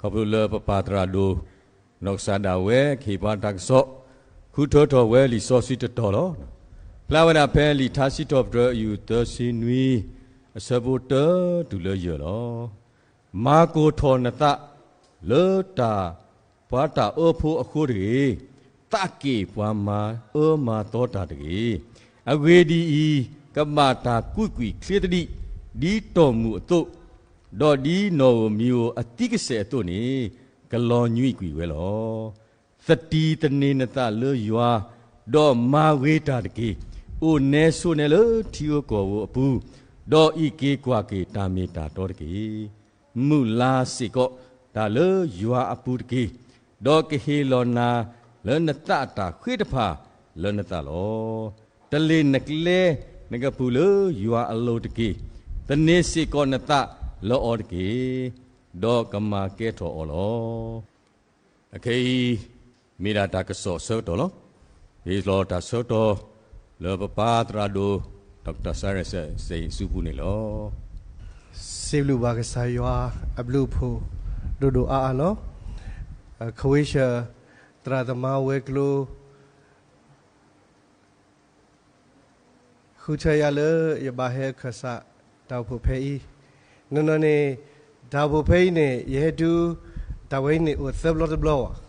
ခီဖျိလၢပပၢ်သရၣ်ဒိၣ် နီၢ်ကစၢ်ဒၣ်ဝဲ ကဟ့ၣ်ပှၤတၢ်ကစီၣ် ဃုထၢထီၣ်ဝဲလံာ်စီဆှံတတီၤလီၤ. ဖျါဝဲဒၣ်ဖဲလံာ်ထါစံးထီၣ်ပတြၢၤ အယူၢ်သၢဆံနွံ အဆၢဖိတၢတုၤလၢယဲၢ်လီၤ. မၤကိၢ်ထီၣ်နသး လၢတၢ် ပှၤတၢ်အၢဖိအဃိတဂ့ၤ, သးက့ၢ်ပှၤမၤအၢမၤသီတၢ်တဂ့ၤ. အဂ့ၢ်ဒ်အံၤ, ကဘၣ်တၢ်ကွံာ်ကွံာ်ချ့သဒံး, ဒ်တီၢ်မုၢ်အသိး, ဒီးဒ်နီၣ်ဧိၤမံၤဧိၤအသံကစဲာ်အသိးန့ၣ်, ကလီၤညွံးကွံာ်ဝဲလီၤ. သတံၤသန့ၤနသးလၢယွၤ, ဒီးမၤဂ့ၤတၢ်တက့ၢ်. အိၣ်နဲဆိးနဲလၢထံဧိၤကီၢ်ဧိၤအပူၤ, ဒီးအံးက့ၤကွၢ်က့ၤတၢ်မ့ၢ်တၢ်တီတက့ၢ်. မုာ်လၤစ့ၢ်ကီးတၢ်လၢယွၤအပူၤတက့ၢ်. ဒီးကဟ့ၣ်လီၤနၤလၢနသးအတၢ်ဃ့တဖၣ်လၢနသးလီၤ. တလ့ၢ်နကျဲနကပူၤလၢယွၤအလိၤတက့ၢ်. သန့ၤစ့ၢ်ကီးနသးလၢအီၤတက့ၢ်. ဒီးကမၤကဲထီၣ်အီၤလီၤ. အခဲအံၤ မ့ၢ်ဒၣ်တၢ်ကစီၣ်အဆၢကတီၢ်လီၤ. ဟ့ၣ်လီၤတၢ်ဆၢကတီၢ် လၢပပၢ်သရၣ်ဒိၣ် ဒီကတၢၢ်စါရဲၣ် စံးဆူပူၤန့ၣ်လီၤ. စံးဘျုးဘၣ်ကစၢ်ယွၤအဘျုးအဖှိၣ် ဒိၣ်ဒိၣ်အါအါလီၤ. ခဝ့ၡၢၣ် သရၣ်သမါဝဲၤကျိၤ ဃုထၢယၤလၢယဘၣ်ဟဲခၢၣ်စးတၢ်အိၣ်ဖှိၣ်ဖဲအံၤ, နီၢ်နီၢ်န့ၣ် တၢ်အိၣ်ဖှိၣ်ဖဲအံၤန့ၣ် ယဟဲတုၤ တၢ်ဝဲအံၤန့ၣ်အိၣ်သၢဘျီတဘျီဘၣ်.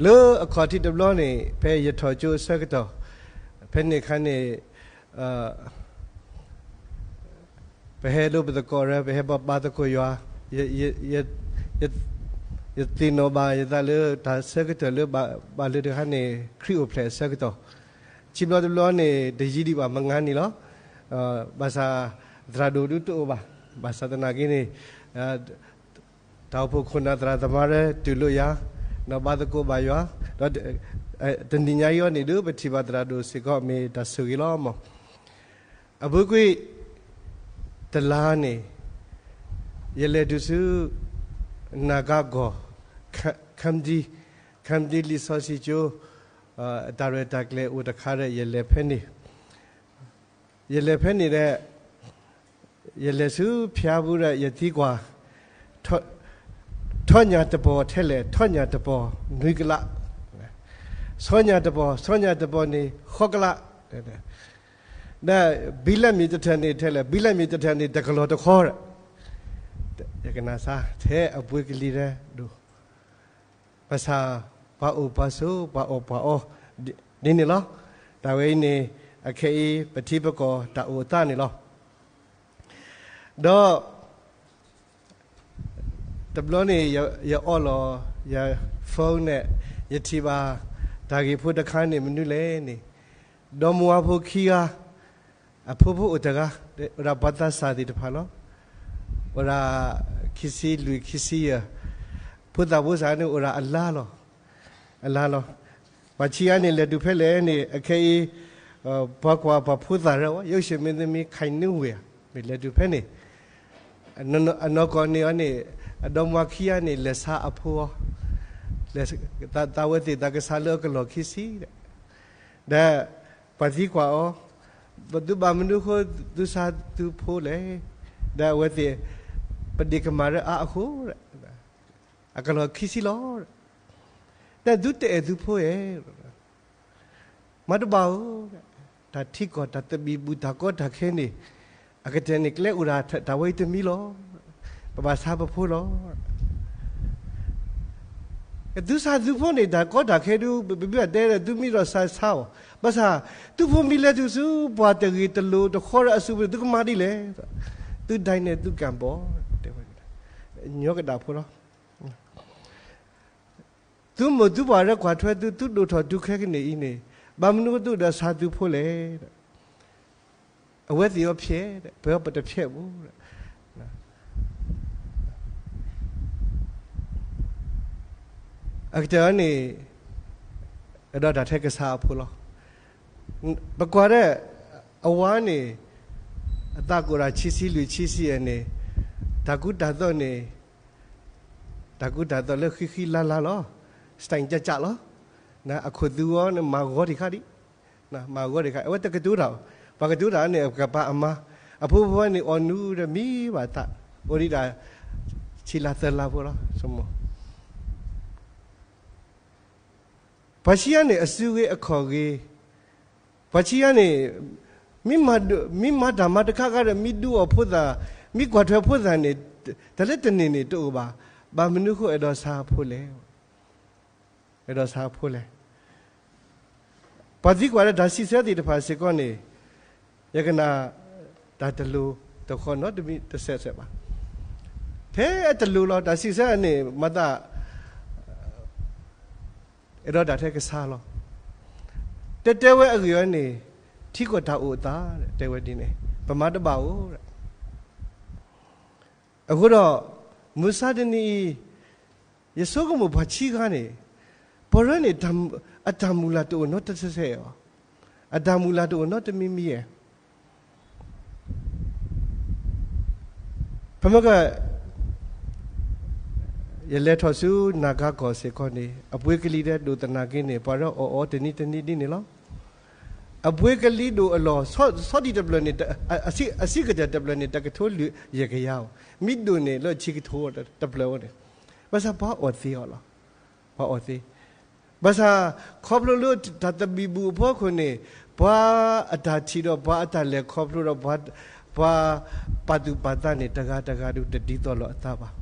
လၢအခီၣ်ထံးတဘျီန့ၣ် ဖဲယထီၣ်ကၠိအဆၢကတီၢ်, ဖဲန့ၣ်အခါန့ၣ် ပဟဲလၢပသကိးရၢ ပဟဲဘါသကိးယွၤ, ယသ့ၣ်နီၣ်ဘၣ်ယသးလၢတၢ်ဆၢကတီၢ်လၢဘၣ်လၢတခါန့ၣ် ခရံာ်အိၣ်ဖျဲၣ်အဆၢကတီၢ်, ခံဘျီတဘျီန့ၣ် တယံာ်ဒံးဘၣ် မုၢ်နံၤန့ၣ်လီၤ. ဘၣ်ဆၣ်သရၣ်ဒိၣ်ဒုတအိၣ်ဘၣ်. ဘၣ်ဆၣ်သနာ်က့န့ၣ် တၢ်အိၣ်ဖှိၣ်ခိၣ်နၢ်သရၣ်သမါရၢ တူၢ်လိာ်ယၤ, ဒီးဘါသကိးဘၣ်ယွၤ, ဒီးတနံၤညါအံၤန့ၣ် ဒ်ပထံၣ်ဘၣ်သရၣ်ဒိၣ်စ့ၢ်ကီး မ့ၢ်တၢ်ဆိၣ်ဂ့ၤလီၤမး. အပူၤကွံာ် တလါန့ၣ် ယလဲၤတုၤဆူ နၢ်ကါကီၢ် ခမဒံ, ခမဒံလံာ်စီဆှံကၠိ အတၢ်ရဲၣ်တၢ်ကျဲၤအိၣ်တခါဒီး ယလဲၤဖဲန့ၣ်, ယလဲၤဖဲန့ၣ်ဒီး ယလဲၤဆူဖၠါပူၤဒီး ယသံကွၢ် ထီၣ်ညၣ်တပီၤထဲလဲၣ်, ထီၣ်ညၣ်တပီၤနွံကလး, ဆီညၣ်တပီၤ, ဆီညၣ်တပီၤန့ၣ် ဃိးကလး, ဒီးဘံလၢမ့ၢ်တထၢၣ်န့ၣ်ထဲလဲၣ်, ဘံလၢမ့ၢ်တထၢၣ်န့ၣ် တကလီၢ်တခီဒီး ယကနၣ်စၢ်ထဲအပှ့ၤကလံၤဒဲးဒိၣ်, ဘၣ်ဆၣ်ပှၤအိၣ်ပှၤဆိး ပှၤအီၣ်ပှၤအီ ဒ်န့ၣ်လီၤ. တၢ်ဝဲအံၤန့ၣ် အခဲအံၤ ပထံပကီၢ်တၢ်အိၣ်အသးန့ၣ်လီၤ. ဒီး တဘျီန့ၣ် ယအီၣ်လီၤ ယ phone န့ၣ် ယထံၣ်ဘၣ် တၢ်ဂ့ၢ်ဖိတခါန့ၣ် မနုၤလဲၣ်န့ၣ် ဒီမါဝၤဖိခံဂၤ အဖိဖိအိၣ်တဂၤ အိၣ်ဒၣ်ပှၤသးစၢ်သ့ၣ်တဖၣ်လီၤ. အိၣ်ဒၣ်ခံဆံလွံၢ်ခံဆံယဲၢ်, ဖိသၣ်ဖိစၢ်န့ၣ်အိၣ်ဒၣ်အလါလီၤ. အလါလီၤ. ပှၤခံဂၤန့ၣ် လဲၤတုၤဖဲလဲၣ်န့ၣ် အခဲအံၤ ပှၤကွၢ်ပှၤဖိသၣ်ရၢဝဲ ယိၣ်ၡ့ၣ်မ့သမံ ခၢၣ်နူဝ့ၢ် မ့ၢ်လဲၤတုၤဖဲန့ၣ် အနီၢ်ကီၢ်န့ၣ်အီၤန့ၣ် အဒီမါဝၤခံဂၤန့ၣ် လဲၤဆါအဖိအီၤ, သးဝဲသ့ၣ်သးကဆါလၢအကလီၢ်ခံဆံဒီး, ဒီးပှၤသံကွၢ်အီၤ, သုဘၣ်မနုၤဃိသုဆါသုဖိလဲၣ်, ဒီးအဝဲသ့ၣ် ပဒ့ၣ်ကမၢ်ရၢအါအဃိ, အကလီၢ်ခံဆံလီၤ. ဒီးသုတအဲၣ်သုဖိဧါ, မ့ၢ်တဘၣ်ဧၢ, တၢ်ထံကီၢ်တၢ်သဘံၣ်ဘုၣ်တၢ်ကီတၢ်ခဲန့ၣ် အကတၢၢ်န့ၣ်ကျဲအိၣ်ဒၣ်တၢ်ဝဲအံၤတမံၤလီၤ. ပဘၣ်ဆါပဖိလီၤ. သုဆါသုဖိန့ၣ် တၢ်ကီတၢ်ခဲဒုး ပဘၣ်တဲဒီး သုမ့ၢ်ဒီးဆါဆါအီၤ, ဘၣ်ဆၣ် သုဖိမ့ၢ်လဲၤတုၤဆူ ပှၤတဂ့ၤတလိၤတဃီဒီးအစုပူၤ သုကမၤဒ်လဲၣ်. သုဒဲန့ၣ်သုကၢ်ဘီ, တဲဝဲ, ညီကဒၣ်ဖိလီၤ. သုမိၢ်သုပၢ်ရဲကွၢ်ထွဲသု သုဒိၣ်ထီၣ်တုၤခဲကနံၣ်အံၤန့ၣ် ဘၣ်မနုၤသုဒီးဆါသုဖိလဲၣ်. အဝဲသ့ၣ်အီၤဖျဲး, ပဝဲပတဖျဲးဘူး. အကတၢၢ်န့ၣ် အဒီးတၢ်ထဲကဆါအဖိလီၤ. ပကွၢ်ဒီး အဝၤန့ၣ် အသးကအိၣ်ဒၣ်ဆံဆံလွံၢ်ဆံဆံယဲၢ်န့ၣ် တၢ်ကူတၢ်သိးန့ၣ် တၢ်ကူတၢ်သိးလၢဃံဃံလၤလၤလီၤ. စတၢၣ်ကၠးကၠးလီၤ. အခိၣ်သူအီၤန့ၣ် မၤဂီၤတခါဒံး, မၤဂီၤတခါ, အဝဲတကတိၤတၢ်, ပှၤကတိၤတၢ်န့ၣ် အကပၤအမါ, အဖိဖိန့ၣ် အီၣ်နုၤဒီးမံဘၣ်သး, အိၣ်ဒံးဒၣ် ဆံလၤသၢလါဖိလီၤ, ဆိမိၣ် ပှၤဆံးအါန့ၣ် အစုဂ့ၤအခီၣ်ဂ့ၤ, ပှၤဆံးအါန့ၣ် မ့ၢ်မၤဒု- မ့ၢ်မၤတၢ်မၤတခါခါဒီး မ့ၢ်ဒုးအီၣ်ဖိသၣ်, မ့ၢ်ကွၢ်ထွဲဖိသၣ်န့ၣ်, တၢ်လၢတန့ၢ်န့ၣ်တအိၣ်ဘၣ်. ဘၣ်မနုၤအဃိ အဲၣ်ဒိးဆါဖိလဲၣ်. အဲၣ်ဒိးဆါဖိလဲၣ်. ပှၤသံကွၢ်လၢတၢ်စံးဆၢသ့ၣ်တဖၣ်စ့ၢ်ကီးန့ၣ်, ယကနၣ်တၢ်တလိၤတဃီနီတမံၤတစဲးစဲးဘၣ်. ထဲတလိၤလီၤ တၢ်စံးဆၢန့ၣ် မၤသး အဲၣ်ဒိးတၢ်ထဲကဆါလီၤ. တဲတဲဝဲအဂ့ၢ်ဝဲန့ၣ်, ထံကီၢ်တၢ်အိၣ်အသး တဲဝဲဒ်န့ၣ်, ပမၤတဘၣ်အိၣ်. အဃိဒီး မုၢ်မဆါတနံၤအံၤ ယဆိကမိၣ်ပှၤဆံးခါန့ၣ်, ပှၤရၢန့ၣ် အတၢ်မုၢ်လၢ်တအိၣ်နီတစဲးစဲးဧါ. အတၢ်မုၢ်လၢ်တအိၣ်နီတမံၤမံၤဧါ. ပမ့ၢ်က ယလဲၤထီၣ်ဆူနၢ်ကါကီၢ်စ့ၢ်ကီးန့ၣ်, အပှ့ၤကလံၤဒဲးဒိၣ်သနာ်က့န့ၣ် ပှၤရၢအီၣ်အီၤတနံၤတနံၤဒ်န့ၣ်လီၤ. အပှ့ၤကလံၤဒိၣ်အလီၢ်, ဆီတံၢ်တဖျၢၣ်န့ၣ်, အဆံးကတၢၢ်တဖျၢၣ်န့ၣ် တကထိလွံၢ်ယဲၢ်ကယၤဧိၤ, မ့ၢ်ဒိၣ်န့ၣ်လၢဆံးကထိတဖျၢၣ်ဧိၤန့ၣ်, ဘၣ်ဆၣ်ပှၤအီၣ်သ့အီၤလီၤ. ပှၤအီၣ်သ့. ဘၣ်ဆၣ် ခီဖျိလၢတၢ်သဘံၣ်ဘုၣ်အဖီခိၣ်န့ၣ်, ပှၤအတၢ်ထံၣ်ဒီးပှၤအတၢ်လဲၤခီဖျိဒီး ပှၤပာ်သူၣ်ပာ်သးန့ၣ် တဂၤတဂၤဒုးတဒ်သိးလိာ်အသးဘၣ်.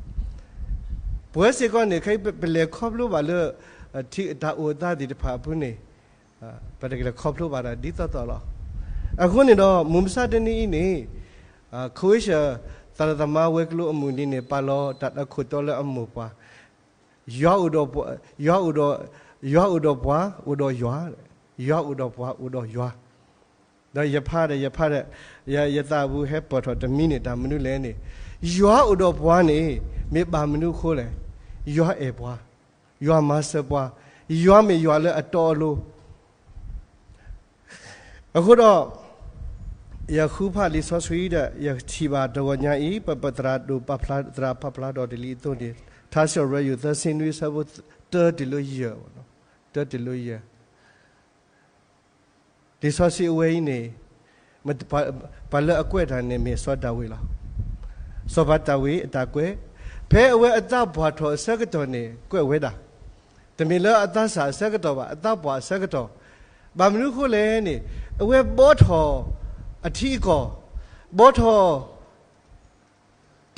ပဝဲစ့ၢ်ကီးန့ၣ် ခဲအံၤပလဲၤခီဖျိဘၣ်လၢ ထံ- တၢ်အိၣ်အသးသ့ၣ်တဖၣ်အပူၤန့ၣ်, ပတကလဲၤခီဖျိဘၣ်တၢ်ဒ်သိးသိးလီၤ. အဃိန့ၣ်ဒီး မုၢ်မဆါတနံၤအံၤန့ၣ်, ခဝ့ၡၢၣ် သရၣ်သမါဝဲၤကျိၤအမုၢ်နံၤန့ၣ် ပာ်လီၤတၢ်အခိၣ်တီလၢအမိၢ်ပှၢ်, ယွၤအိၣ်ဒီးပှၤ, ယွၤအိၣ်ဒီး, ယွၤအိၣ်ဒီးပှၤအိၣ်ဒီးယွၤ, ယွၤအိၣ်ဒီးပှၤအိၣ်ဒီးယွၤ. ဒီးယဖးဒီး ယဖးဒီး, ယ- ယသးပူၤဟဲပၢၢ်ထီၣ်တမံၤန့ၣ် တၢ်မနုၤလဲၣ်န့ၣ်, ယွၤအိၣ်ဒီးပှၤန့ၣ် မ့ၢ်ဘၣ်မနုၤအဃိလဲၣ်. ယွၤအဲၣ်ပှၤ, ယွၤမၤစၢၤပှၤ, ယွၤမ့ၢ်ယွၤလၢအတီအလိၤ. အဃိဒီး ယဃုဖးလံာ်စီဆှံဒီး ယထံၣ်ဘၣ်တဂီၤညါအံၤ ပ- ပသရၣ်ဒိၣ်ပာ်ဖျါ သရၣ်ပာ်ဖျါဒီးတလံၤအသိးန့ၣ်, ထါစံးထီၣ်ပတြၢၤယိၤသၢဆံနွံအဆၢဖိတၢတုၤလၢယဲၢ်, တၢတုၤလၢယဲၢ်. လံာ်စီဆှံအဝဲအံၤန့ၣ်, ပ- ပှၤလၢအကွဲးတၢ်န့ၣ်မ့ၢ်စီၤဒၤဝံးလီၤ. စီၤပၤဒၤဝံးအတၢ်ကွဲး, ဖဲအဝဲအသးပှၢ်ထီၣ်အဆၢကတီၢ်န့ၣ် ကွဲးဝဲဒၣ်, တမ့ၢ်လၢအသးစၢ်အဆၢကတီၢ်ဘၣ်, အသးပှၢ်အဆၢကတီၢ်. ဘၣ်မနုၤအဃိလဲၣ်န့ၣ်, အဝဲဘှီထီၣ်အထံအကီၢ်, ဘှီထီၣ်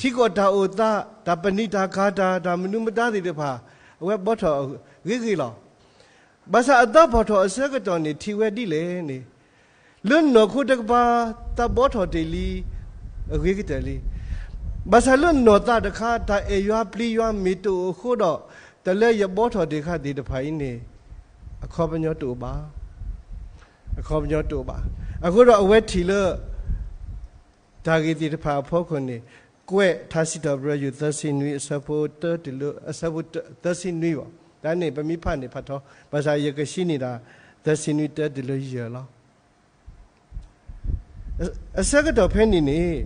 ထံကီၢ်တၢ်အိၣ်သး, တၢ်ပနံာ်တၢ်ကၤတၢ်, တၢ်မနုၤမတၤသ့ၣ်တဖၣ်, အဝဲဘှီထီၣ်ဂ့ၤဂ့ၤလီၤ. ဘၣ်ဆၣ်အသးပှၢ်ထီၣ်အဆၢကတီၢ်န့ၣ် ထံၣ်ဝဲဒ်လဲၣ်န့ၣ်, လၢနီၢ်ခိတကပၤ သးဘှီထီၣ်တ့ၢ်လံ, အဂ့ၤကတၢၢ်လံ. ဘၣ်ဆၣ်လၢနီၢ်သးတခါ တၢ်အဲၣ်ယွၤပျံၤယွၤမ့ၢ်တအိၣ်အဃိဒီး, တၢ်လၢယဘှီထီၣ်တ့ၢ်ခါသ့ၣ်တဖၣ်အံၤန့ၣ်, အခီပညီတအိၣ်ဘၣ်. အခီပညီတအိၣ်ဘၣ်. အဃိဒီးအဝဲထံၣ်လၢ တၢ်ဂ့ၢ်သ့ၣ်တဖၣ်အဖီခိၣ်န့ၣ်, ကွဲးထါစံးထီၣ်ပတြၢၤယိၤသၢဆံနွံအဆၢဖိတၢတုၤလၢ အဆၢဖိသၢဆံနွံဘၣ်. တၢ်န့ၣ်ပမ့ၢ်ဖးန့ၣ်ဖးထီ, ဘၣ်ဆၣ်ယကရှင်းန့ၢ်ဒၣ် သၢဆံနွံတၢတုၤလၢယဲၢ်လီၤ. အဆၢကတီၢ်ဖဲန့ၣ်န့ၣ်,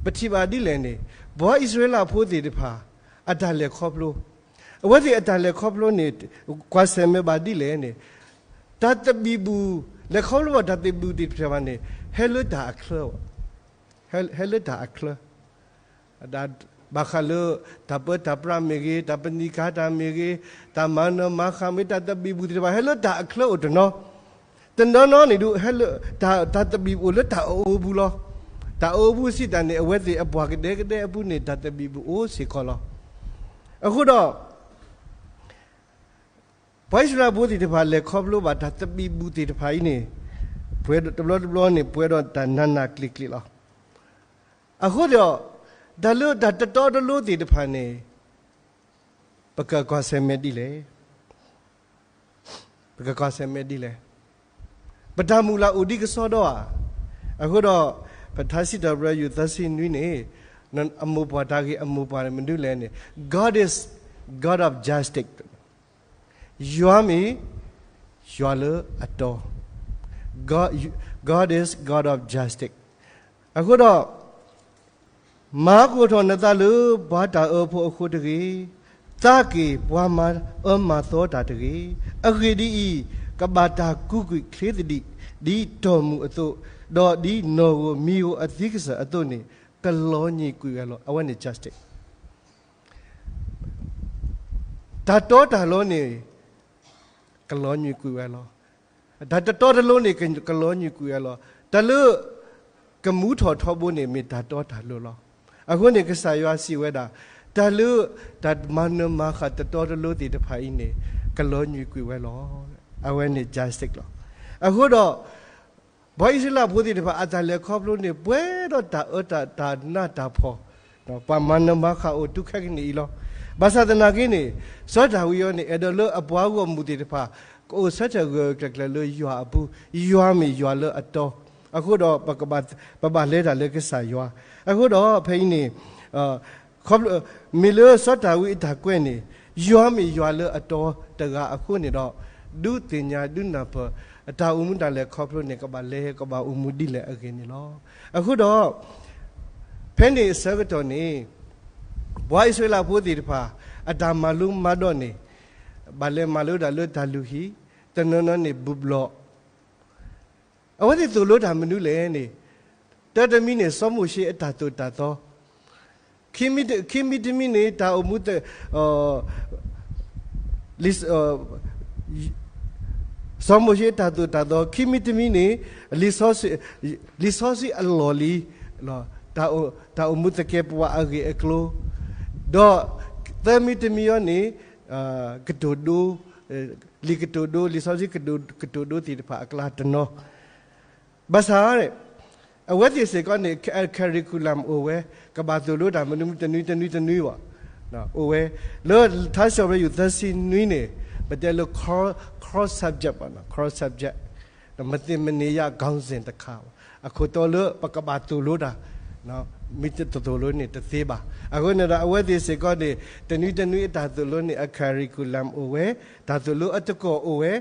ပထံၣ်ဘၣ်ဒ်လဲၣ်န့ၣ်, ပှၤအံၣ်စရ့လးဖိသ့ၣ်တဖၣ် အတၢ်လဲၤခီဖျိ, အဝဲသ့ၣ်အတၢ်လဲၤခီဖျိန့ၣ်, ကွၢ်ဆၢၣ်မဲာ်ဘၣ်ဒ်လဲၣ်န့ၣ်, တၢ်သဘံၣ်ဘုၣ်, လဲၤခီဖျိဘၣ်တၢ်သဘံၣ်ဘုၣ်သ့ၣ်တဖၣ်န့ၣ်, ဟဲလၢတၢ်အချၢ, ဟဲ- ဟဲလၢတၢ်အချၢ ဘၣ်ဃးလၢ တၢ်ပၢတၢ်ပြးမ့ၢ်ဂ့ၤ, တၢ်ပနံာ်ကၤတၢ်မ့ၢ်ဂ့ၤ, တၢ်မၤနၢၤမၤဃၣ်မ့ၢ် တၢ်သဘံၣ်ဘုၣ်သ့ၣ်တဖၣ် ဟဲလၢတၢ်အချၢအိၣ်တနီၤ, တနီၤနီၤန့ၣ်ဒုး ဟဲလၢ တၢ်- တၢ်သဘံၣ်ဘုၣ်အိၣ်လၢတၢ်အအိၣ်ပူၤလီၤ. တၢ်အအိၣ်ပူၤစံးတၢ်န့ၣ် အဝဲသ့ၣ်အပှၤကဒဲကဒဲအပူၤန့ၣ် တၢ်သဘံၣ်ဘုၣ်အိၣ်စ့ၢ်ကီးလီၤ. အဃိဒီး ပှၤအံၣ်စရ့လးဖိသ့ၣ်တဖၣ်လဲၤခီဖျိဘၣ်တၢ်သဘံၣ်ဘုၣ်သ့ၣ်တဖၣ်အံၤန့ၣ်, ပှဲၤ- တဘျီတဘျီန့ၣ် ပှဲၤဒီးတၢ်နးနးကျံၤကျံၤလီၤ. အဃိဒီး တၢ်လၢတၢ်တတီတလိၤသ့ၣ်တဖၣ်န့ၣ်, ပကကွၢ်ဆၢၣ်မဲာ်ဒ်လဲၣ်. ပကကွၢ်ဆၢၣ်မဲာ်ဒ်လဲၣ်. ပတၢ်မုၢ်လၢ်အိၣ်ဒံးကစီဒီဧါ. အဃိဒီး ပထါစံးထီၣ်ပတြၢၤယိၤသၢဆံနွံန့ၣ်, အမိၢ်ပှၢ်တၢ်ဂ့ၢ်အမိၢ်ပှၢ်န့ၣ်မနုၤလဲၣ်န့ၣ်, God is God of justice. ယွၤမ့ၢ် ယွၤလၢအတီ, God is God of justice. အဃိဒီး မၤကိၢ်ထီၣ်နသးလၢပှၤတၢ်အၢဖိအဃိတဂ့ၤ, သးက့ၢ်ပှၤမၤအၢမၤသီတၢ်တဂ့ၤ. အဂ့ၢ်ဒ်အံၤ, ကဘၣ်တၢ်ကူးကွံာ်ချ့သဒံး, ဒ်တီၢ်မုၢ်အသိး, ဒီးဒ်နီၣ်ဧိၤမံၤဧိၤအသံကစၢၢ်အသိးန့ၣ်, ကလီၤညံၤကွံာ်ဝဲလီၤ. အဝဲန့ၣ် justice. တၢ်တီတၢ်လိၤန့ၣ် ကလီၤညွံးကွံာ်ဝဲလီၤ. တၢ်တတီတလိၤန့ၣ် ကလီၤညွံးကွံာ်ဝဲလီၤ. တၢ်လၢ ကမူထီၣ်ထီဘိန့ၣ် မ့ၢ်တၢ်တီတၢ်လိၤလီၤ. အဃိန့ၣ် ကစၢ်ယွၤစံးဝဲဒၣ်, တၢ်လၢ တၢ်မၤနၢၤမၤဃၣ်တတီတလိၤသ့ၣ်တဖၣ်အံၤန့ၣ် ကလီၤညွံးကွံာ်ဝဲလီၤ. အဝဲန့ၣ် justice လီၤ. အဃိဒီး ပှၤအံၣ်စရ့လးဖိသ့ၣ်တဖၣ် အတၢ်လဲၤခီဖျိန့ၣ် ပှဲၤဒီးတၢ်အၢတၢ် တၢ်နးတၢ်ဖှီၣ်, ပှၤမၤနၢၤမၤဃၣ်အိၣ်တုၤခဲကနံၣ်အံၤလီၤ. ဘၣ်ဆၣ်သနာ်က့န့ၣ် စီၤဒၤဝံးအံၤန့ၣ် အဲၣ်ဒိးလၢအပှၤဂီၢ်မုၢ်သ့ၣ်တဖၣ် ကအိၣ်ဆၢထၢၣ်ဂၢၢ်ဂၢၢ်ကျၢၤကျၢၤလၢယွၤအပူၤ, ယွၤမ့ၢ်ယွၤလၢအတီ, အဃိဒီး ပဘၣ်လဲၤတၢ်လၢကစၢ်ယွၤ, အဃိဒီးဖဲအံၤန့ၣ် မ့ၢ်လၢစီၤဒၤဝံးအတၢ်ကွဲးန့ၣ် ယွၤမ့ၢ်ယွၤလၢအတီတဂၤအဃိန့ၣ်ဒီး ဒုးသ့ၣ်ညါဒုးနၢ်ပၢၢ် အတၢ်အိၣ်မူတၢ်လဲၤခီဖျိန့ၣ် ကဘၣ်လဲၤ ကဘၣ်အိၣ်မူဒ်လဲၣ်အဂ့ၢ်န့ၣ်လီၤ. အဃိဒီး ဖဲန့ၣ်အဆၢကတီၢ်န့ၣ် ပှၤအံၣ်စရ့လးဖိသ့ၣ်တဖၣ် အတၢ်မၤလိမၤဒိးန့ၣ် ဘၣ်လဲၤမၤလိတၢ်လၢတၢ်လုၢ်ဟံၣ်, တနီၤနီၤန့ၣ် ဘူၣ်ဘျီၣ် အဝဲသ့ၣ်သိၣ်လိတၢ်မနုၤလဲၣ်န့ၣ်, တၢ်တမံၤန့ၣ် စီၤမိၤၡ့အတၢ်သိၣ်တၢ်သီ, ခံမံၤတမံၤန့ၣ် တၢ်အိၣ်မူ စီၤမိၤၡ့အတၢ်သိၣ်တၢ်သီ, ခံမံၤတမံၤန့ၣ် လံာ်စီဆှံအလီၢ်လံၤ, တၢ်အိၣ်မူသကဲးပဝးအဂ့ၢ်အကျိၤ, ဒီးသၢမံၤတမံၤအံၤန့ၣ် ကတိၤဒိ လံာ်ကတိၤဒိ လံာ်စီဆှံကတိၤဒိသ့ၣ်တဖၣ်အကျါတနီၤ, ဘၣ်ဆၣ် အဝဲသ့ၣ်စ့ၢ်ကီးန့ၣ် curriculum အိၣ်ဝဲ, ကဘၣ်သိၣ်လိတၢ်မနုၤတနွံတနွံတနွံဘၣ်, အိၣ်ဝဲ, လၢထါစံးပတြၢၤ ယူၢ်သၢဆံနွံန့ၣ် ပတဲလၢ cross subject ဘၣ်, cross subject မသ့ၣ်မနံၤယါ ခေါင်းစဉ် တခါဘၣ်, အခိၣ်တီလၢပကဘၣ်သိၣ်လိတၢ် မ့ၢ်တသိၣ်လိန့ၣ်တသ့ဘၣ်. အဃိန့ၣ်ဒီး အဝဲသ့ၣ်စ့ၢ်ကီးန့ၣ် တနွံတနွံအတၢ်သိၣ်လိန့ၣ် အ curriculum အိၣ်ဝဲ, တၢ်သိၣ်လိအသကိးအိၣ်ဝဲ,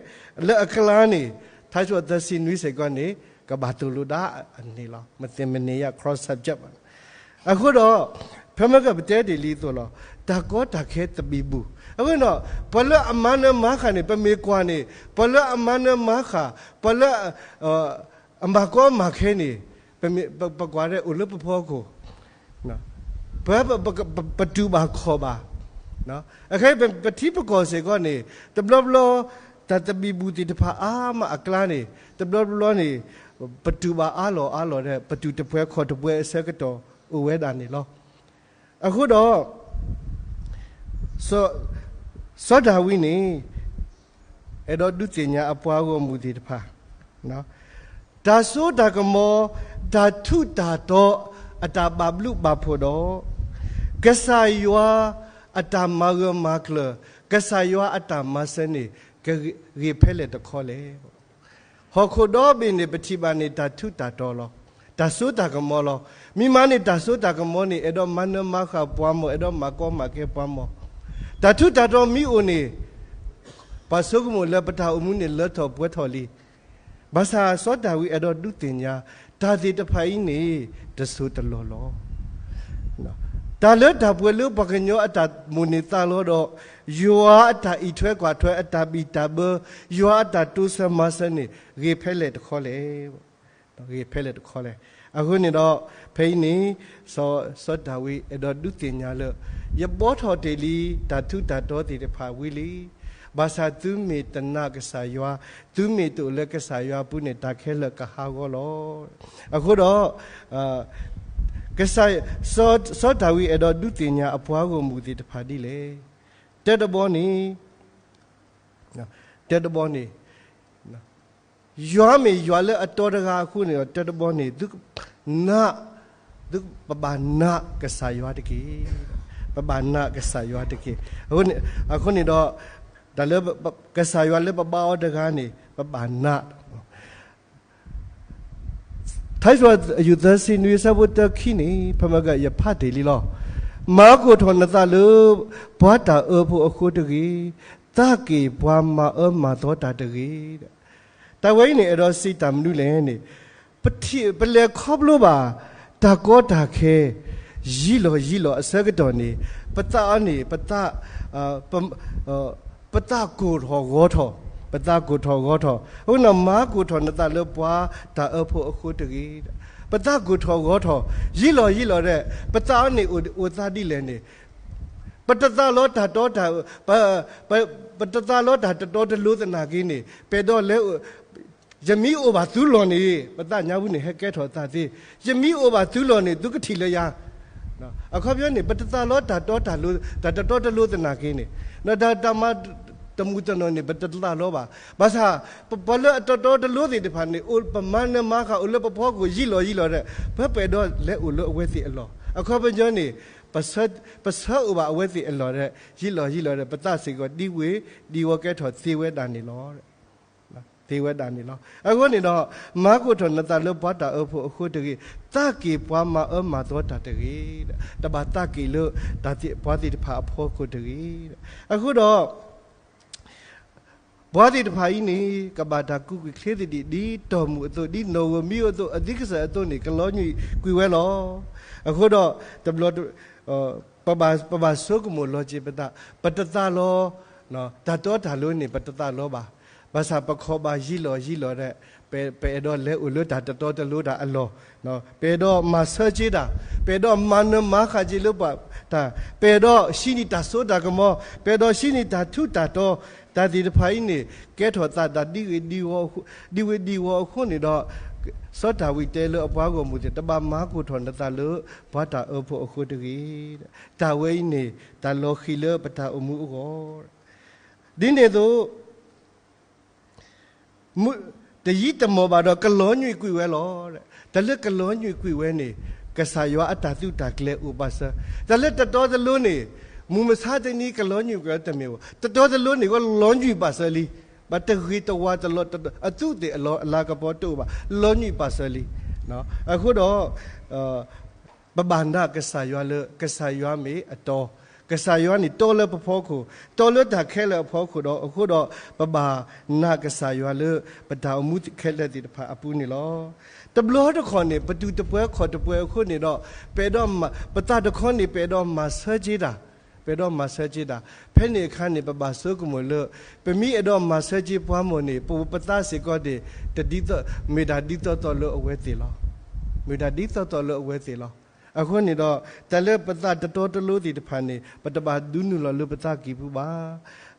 လၢအကျါန့ၣ် ထါစံးပတြၢၤ သၢဆံနွံစ့ၢ်ကီးန့ၣ် ကဘၣ်သိၣ်လိဒၣ်အန့ၣ်လီၤ. မသ့ၣ်မနံၤယါ cross subject ဘၣ်. အဃိဒီး ဖဲမ့ၢ်ကပတဲတ့ၢ်လံအသိးလီၤ, တၢ်ကီတၢ်ခဲသဘံၣ်ဘုၣ်, အဃိဒီး ပှၤလၢအမၤနၢၤမၤဃၣ်န့ၣ် ပမ့ၢ်ကွၢ်န့ၣ် ပှၤလၢအမၤနၢၤမၤဃၣ်, ပှၤလၢ အမၤကီမၤခဲန့ၣ် ပကွၢ်ဒဲးအိၣ်လၢပဖီခိၣ်, ပ ပတူၢ်ဘၣ်ခီၣ်ဘၣ်, အခဲအံၤ ပထံပကီၢ်စ့ၢ်ကီးန့ၣ် တဘျီဘျီ တၢ်သဘံၣ်ဘုၣ်သ့ၣ်တဖၣ်အါမးအကျါန့ၣ် တဘျီဘျီန့ၣ် ပတူၢ်ဘၣ်အါလီၤအါလီၤဒီး ပတူၢ်တပှဲၤခီၣ်တပှဲၤအဆၢကတီၢ်အိၣ်ဝဲဒၣ်န့ၣ်လီၤ. အဃိဒီး စီၤဒၤဝံးန့ၣ် အဲၣ်ဒိးဒုးသ့ၣ်ညါအပှၤဂီၢ်မုၢ်သ့ၣ်တဖၣ် တၢ်စိတၢ်ကမီၤ, တၢ်ထူးတၢ်တီၤ, အတၢ်ဘၣ်ဘျုးဘၣ်ဖှိၣ်ဒီး ကစၢ်ယွၤအတၢ်မၤဂၢၢ်မၤကျၢၤ, ကစၢ်ယွၤအတၢ်မၤစၢၤန့ၣ် ကဂ့ၤဖဲလဲၣ်တခီလဲၣ်. ဟီၣ်ခိၣ်ဒီဘ့ၣ်န့ၣ် ပထံၣ်ဘၣ်န့ၣ် တၢ်ထူးတၢ်တီၤလီၤ. တၢ်စိတၢ်ကမီၤလီၤ. မ့ၢ်မၤန့ၢ်တၢ်စိတၢ်ကမီၤန့ၣ် အဲၣ်ဒိးမၤနၢၤမၤဃၣ်ပှၤမၢ်, အဲၣ်ဒိးမၤကီမၤခဲပှၤမၢ်. တၢ်ထူးတၢ်တီၤမ့ၢ်အိၣ်န့ၣ် ပှၤဆိကမိၣ်လၢပတၢ်အိၣ်မူန့ၣ်လၢထီၣ်ပှဲၤထီၣ်လံ. ဘၣ်ဆၣ်စီၤဒၤဝံးအဲၣ်ဒိးဒုးသ့ၣ်ညါ တၢ်သ့ၣ်တဖၣ်အံၤန့ၣ် တစိၢ်တလီၢ်လီၤ. တၢ်လၢတၢ်ပှဲၤလၢပှၤကညီအတၢ်မိၣ်န့ၢ်သးလီဒီး ယွၤအတၢ်အံးထွဲကွၢ်ထွဲ အတၢ်ဘံၣ်တၢ်ဘၢ, ယွၤအတၢ်တိစၢၤမၤစၢၤန့ၣ် ဂ့ၤဖဲလဲၣ်တခီလဲၣ်. ဂ့ၤဖဲလဲၣ်တခီလဲၣ်. အဃိန့ၣ်ဒီး ဖဲအံၤန့ၣ် စီၤဒၤဝံးအဲၣ်ဒိးဒုးသ့ၣ်ညါလၢ ယဘှီထီၣ်တ့ၢ်လံ တၢ်ထူးတၢ်တီၤသ့ၣ်တဖၣ်ဝံၤလံ. ဘၣ်ဆၣ်သုမ့ၢ်တနာ်ကစၢ်ယွၤ, သုမ့ၢ်တအိၣ်လၢကစၢ်ယွၤအပူၤန့ၣ် တၢ်ခဲလၢာ်ကဟးဂီၤလီၤ. အဃိဒီး ကစၢ်, စီၤဒၤဝံးအဲၣ်ဒိးဒုးသ့ၣ်ညါအပှၤဂီၢ်မုၢ်သ့ၣ်တဖၣ်ဒ်လဲၣ်. တၢတဘီန့ၣ်, တၢတဘီန့ၣ် ယွၤမ့ၢ်ယွၤလၢအတီတဂၤအဃိန့ၣ်ဒီး တၢတဘီန့ၣ် သုကနာ်, သုပဘၣ်နာ်ကစၢ်ယွၤတက့ၢ်. ပဘၣ်နာ်ကစၢ်ယွၤတက့ၢ်. အဃိန့ၣ်ဒီး တၢ်လၢကစၢ်ယွၤလၢပဘါအီၤတဂၤန့ၣ် ပဘၣ်နာ် ထါစံးပတြၢၤ ယူၢ်သၢဆံနွံ အဆၢဖိတၢခံန့ၣ် ဖဲမ့ၢ်ကယဖးတ့ၢ်လံလီၤ. မၤကိၢ်ထီၣ်နသးလၢ ပှၤတၢ်အၢဖိအဃိတဂ့ၤ, သးက့ၢ်ပှၤမၤအၢမၤသီတၢ်တဂ့ၤ. တၢ်ဝဲအံၤန့ၣ် အဲၣ်ဒိးစံးတၢ်မနုၤလဲၣ်န့ၣ်, ပလဲၤခီဖျိဘၣ် တၢ်ကီတၢ်ခဲ ယံာ်လီၤယံာ်လီၤအဆၢကတီၢ်န့ၣ် ပသးအီၤန့ၣ် ပသး ပသးကိၢ်ထီၣ်ဂီၤထီၣ်, ပသးကိၢ်ထီၣ်ဂီၤထီၣ်, အဃိန့ၣ် မၤကိၢ်ထီၣ်နသးလၢပှၤတၢ်အၢဖိအဃိတဂ့ၤ. ပသးကိၢ်ထီၣ်ဂီၤထီၣ်, ယံာ်လီၤယံာ်လီၤဒီး ပသးအီၤန့ၣ်အိၣ်သးဒ်လဲၣ်န့ၣ်, ပတသးလီတၢ်တီတၢ်, ပ, ပ, ပတသးလီတၢ်တတီတလိၤသနာ်က့န့ၣ် ပအဲၣ်ဒိးလဲၤအိၣ်, ယမ့ၢ်အိၣ်ဘၣ်သုလီၢ်န့ၣ် ပသးညါပူၤန့ၣ် ဟဲကဲထီၣ်သးသ့, ယမ့ၢ်အိၣ်ဘၣ်သုလီၢ်န့ၣ် သုကထံၣ်လၢယၤ. အခီပညီန့ၣ် ပတသးလီတၢ်တီတၢ်လိၤ, တၢ်တတီတလိၤသနာ်က့န့ၣ်, ဒီးတၢ်မၤတမုာ်တနီၢ်န့ၣ် ပတသးလီဘၣ်. ဘၣ်ဆၣ် ပ, ပှၤလၢအတတီတလိၤသ့ၣ်တဖၣ်န့ၣ် အိၣ်ပမၤနၢၤမၤဃၣ်အိၣ်လၢပဖီခိၣ်ယံာ်လီၤယံာ်လီၤဒီး ပ, ပအဲၣ်ဒိးလဲၤအိၣ်လၢအဝဲသ့ၣ်အလီၢ်. အခီပညီန့ၣ် ပဆၢ, ပဆၢအိၣ်ဘၣ်အဝဲသ့ၣ်အလီၢ်ဒီး ယံာ်လီၤယံာ်လီၤဒီး ပသးစ့ၢ်ကီးဒံဝ့ၤဒံဝီၤကဲထီၣ်သ့ဝဲဒၣ်န့ၣ်လီၤ. သ့ဝဲဒၣ်န့ၣ်လီၤ. အဃိန့ၣ်ဒီး မၤကိၢ်ထီၣ်နသးလၢပှၤတၢ်အၢဖိအဃိတဂ့ၤ, သးက့ၢ်ပှၤမၤအၢမၤသီတၢ်တဂ့ၤ, တဘၣ်သးက့ၢ်လၢတၢ်သ့ၣ်ပှၤသ့ၣ်တဖၣ်အဖီခိၣ်တဂ့ၤ. အဃိဒီး ပှၤသ့ၣ်တဖၣ်အံၤန့ၣ် ကဘၣ်တၢ်ကူးကွံာ်ချ့သဒံး ဒ်တီၢ်မုၢ်အသိး, ဒ်နီၣ်ဧိၤမံဧိၤအသိး, အဒံကစၢ်အသိးန့ၣ် ကလီၤညွံးကွံာ်ဝဲလီၤ. အဃိဒီး တဘျီ, ပဘၣ်, ပဘၣ်ဆိကမိၣ်လီၤက့ၤပသး, ပတသးလီ, တၢ်တီတၢ်လိၤန့ၣ် ပတသးလီဘၣ်. ဘၣ်ဆၣ်ပခီၣ်ဘၣ်ယံာ်လီၤယံာ်လီၤဒီး ပ, ပအဲၣ်ဒိးလဲၤအိၣ်လၢတၢ်တတီတလိၤတၢ်အလီၢ်, ပအဲၣ်ဒိးမၤဆၢက့ၤတၢ်, ပအဲၣ်ဒိးမၤနၢၤမၤဃၣ်က့ၤလၢပှၤတၢ်, ပအဲၣ်ဒိးဟံးန့ၢ်တၢ်စိတၢ်ကမီၤ, ပအဲၣ်ဒိးဟံးန့ၢ်တၢ်ထူးတၢ်တီၤ, တၢ်သ့ၣ်တဖၣ်အံၤန့ၣ် ကဲထီၣ်သးတၢ်ဒံဝ့ၤဒံဝီၤအဃိ, ဒံဝ့ၤဒံဝီၤအဃိန့ၣ်ဒီး စီၤဒၤဝံးတဲလၢအပှၤဂီၢ်မုၢ်သ့ၣ် တဘၣ်မၤကိၢ်ထီၣ်နသးလၢပှၤတၢ်အၢဖိအဃိတဂ့ၤ. တၢ်ဝဲအံၤန့ၣ် တၢ်လီၤဃံၤလၢပတၢ်အိၣ်မူအဂီၢ်, ဒ်န့ၣ်အသိး တယံာ်တမီၢ်ဘၣ်ဒီး ကလီၤညွံးကွံာ်ဝဲလီၤ. တၢ်လၢကလီၤညွံးကွံာ်ဝဲန့ၣ် ကစၢ်ယွၤအတၢ်သုးတၢ်ကျဲၤအိၣ်ပာ်စၢၤ, တၢ်လၢတတီတလိၤန့ၣ် မုၢ်မဆါတနံၤကလီၤညွံးကွံာ်ဝဲတမ့ၢ်ဘၣ်, တတီတလိၤန့ၣ် ကလီၤညွံးပာ်စၢၤလံ. ဘၣ်တဂ့ၤတဝါတလီၤ, အသူးသ့ၣ်အလီၤအလၤကပီၤတအိၣ်ဘၣ်, လီၤညွံးပာ်စၢၤလံ. အဃိဒီး ပဘၣ်နာ်ကစၢ်ယွၤလၢ ကစၢ်ယွၤမ့ၢ်အတီ, ကစၢ်ယွၤန့ၣ်တီလၢပဖီခိၣ်, တီလၢတၢ်ခဲလၢာ်အဖီခိၣ်ဒီး အဃိဒီး ပဘၣ်နာ်ကစၢ်ယွၤလၢ ပတၢ်အိၣ်မူခဲလၢာ်သ့ၣ်တဖၣ်အပူၤန့ၣ်လီၤ. တဘျီတခီၣ်န့ၣ် ပတူၢ်တပှဲၤခီၣ်တပှဲၤအဃိန့ၣ်ဒီး ပအဲၣ်ဒိးမၤ, ပသးတခီန့ၣ် ပအဲၣ်ဒိးမၤဆၢက့ၤတၢ်, ပအဲၣ်ဒိးမၤဆၢက့ၤတၢ်, ဖဲန့ၣ်အခါန့ၣ် ပဘၣ်ဆိကမိၣ်လၢ ပမ့ၢ်အဲၣ်ဒိးမၤဆၢက့ၤပှၤမိၢ်န့ၣ် ပ, ပသးစ့ၢ်ကီးန့ၣ် တဒ်သိး, မ့ၢ်ဒၣ်ဒ်သိးသိးလၢအဝဲသ့ၣ်လီၤ. မ့ၢ်ဒၣ်ဒ်သိးသိးလၢအဝဲသ့ၣ်လီၤ. အဃိန့ၣ်ဒီး တၢ်လၢပသးတတီတလိၤသ့ၣ်တဖၣ်န့ၣ် ပတဘၣ်ဒုးနုာ်လီၤလၢပသးကံၢ်ပူၤဘၣ်.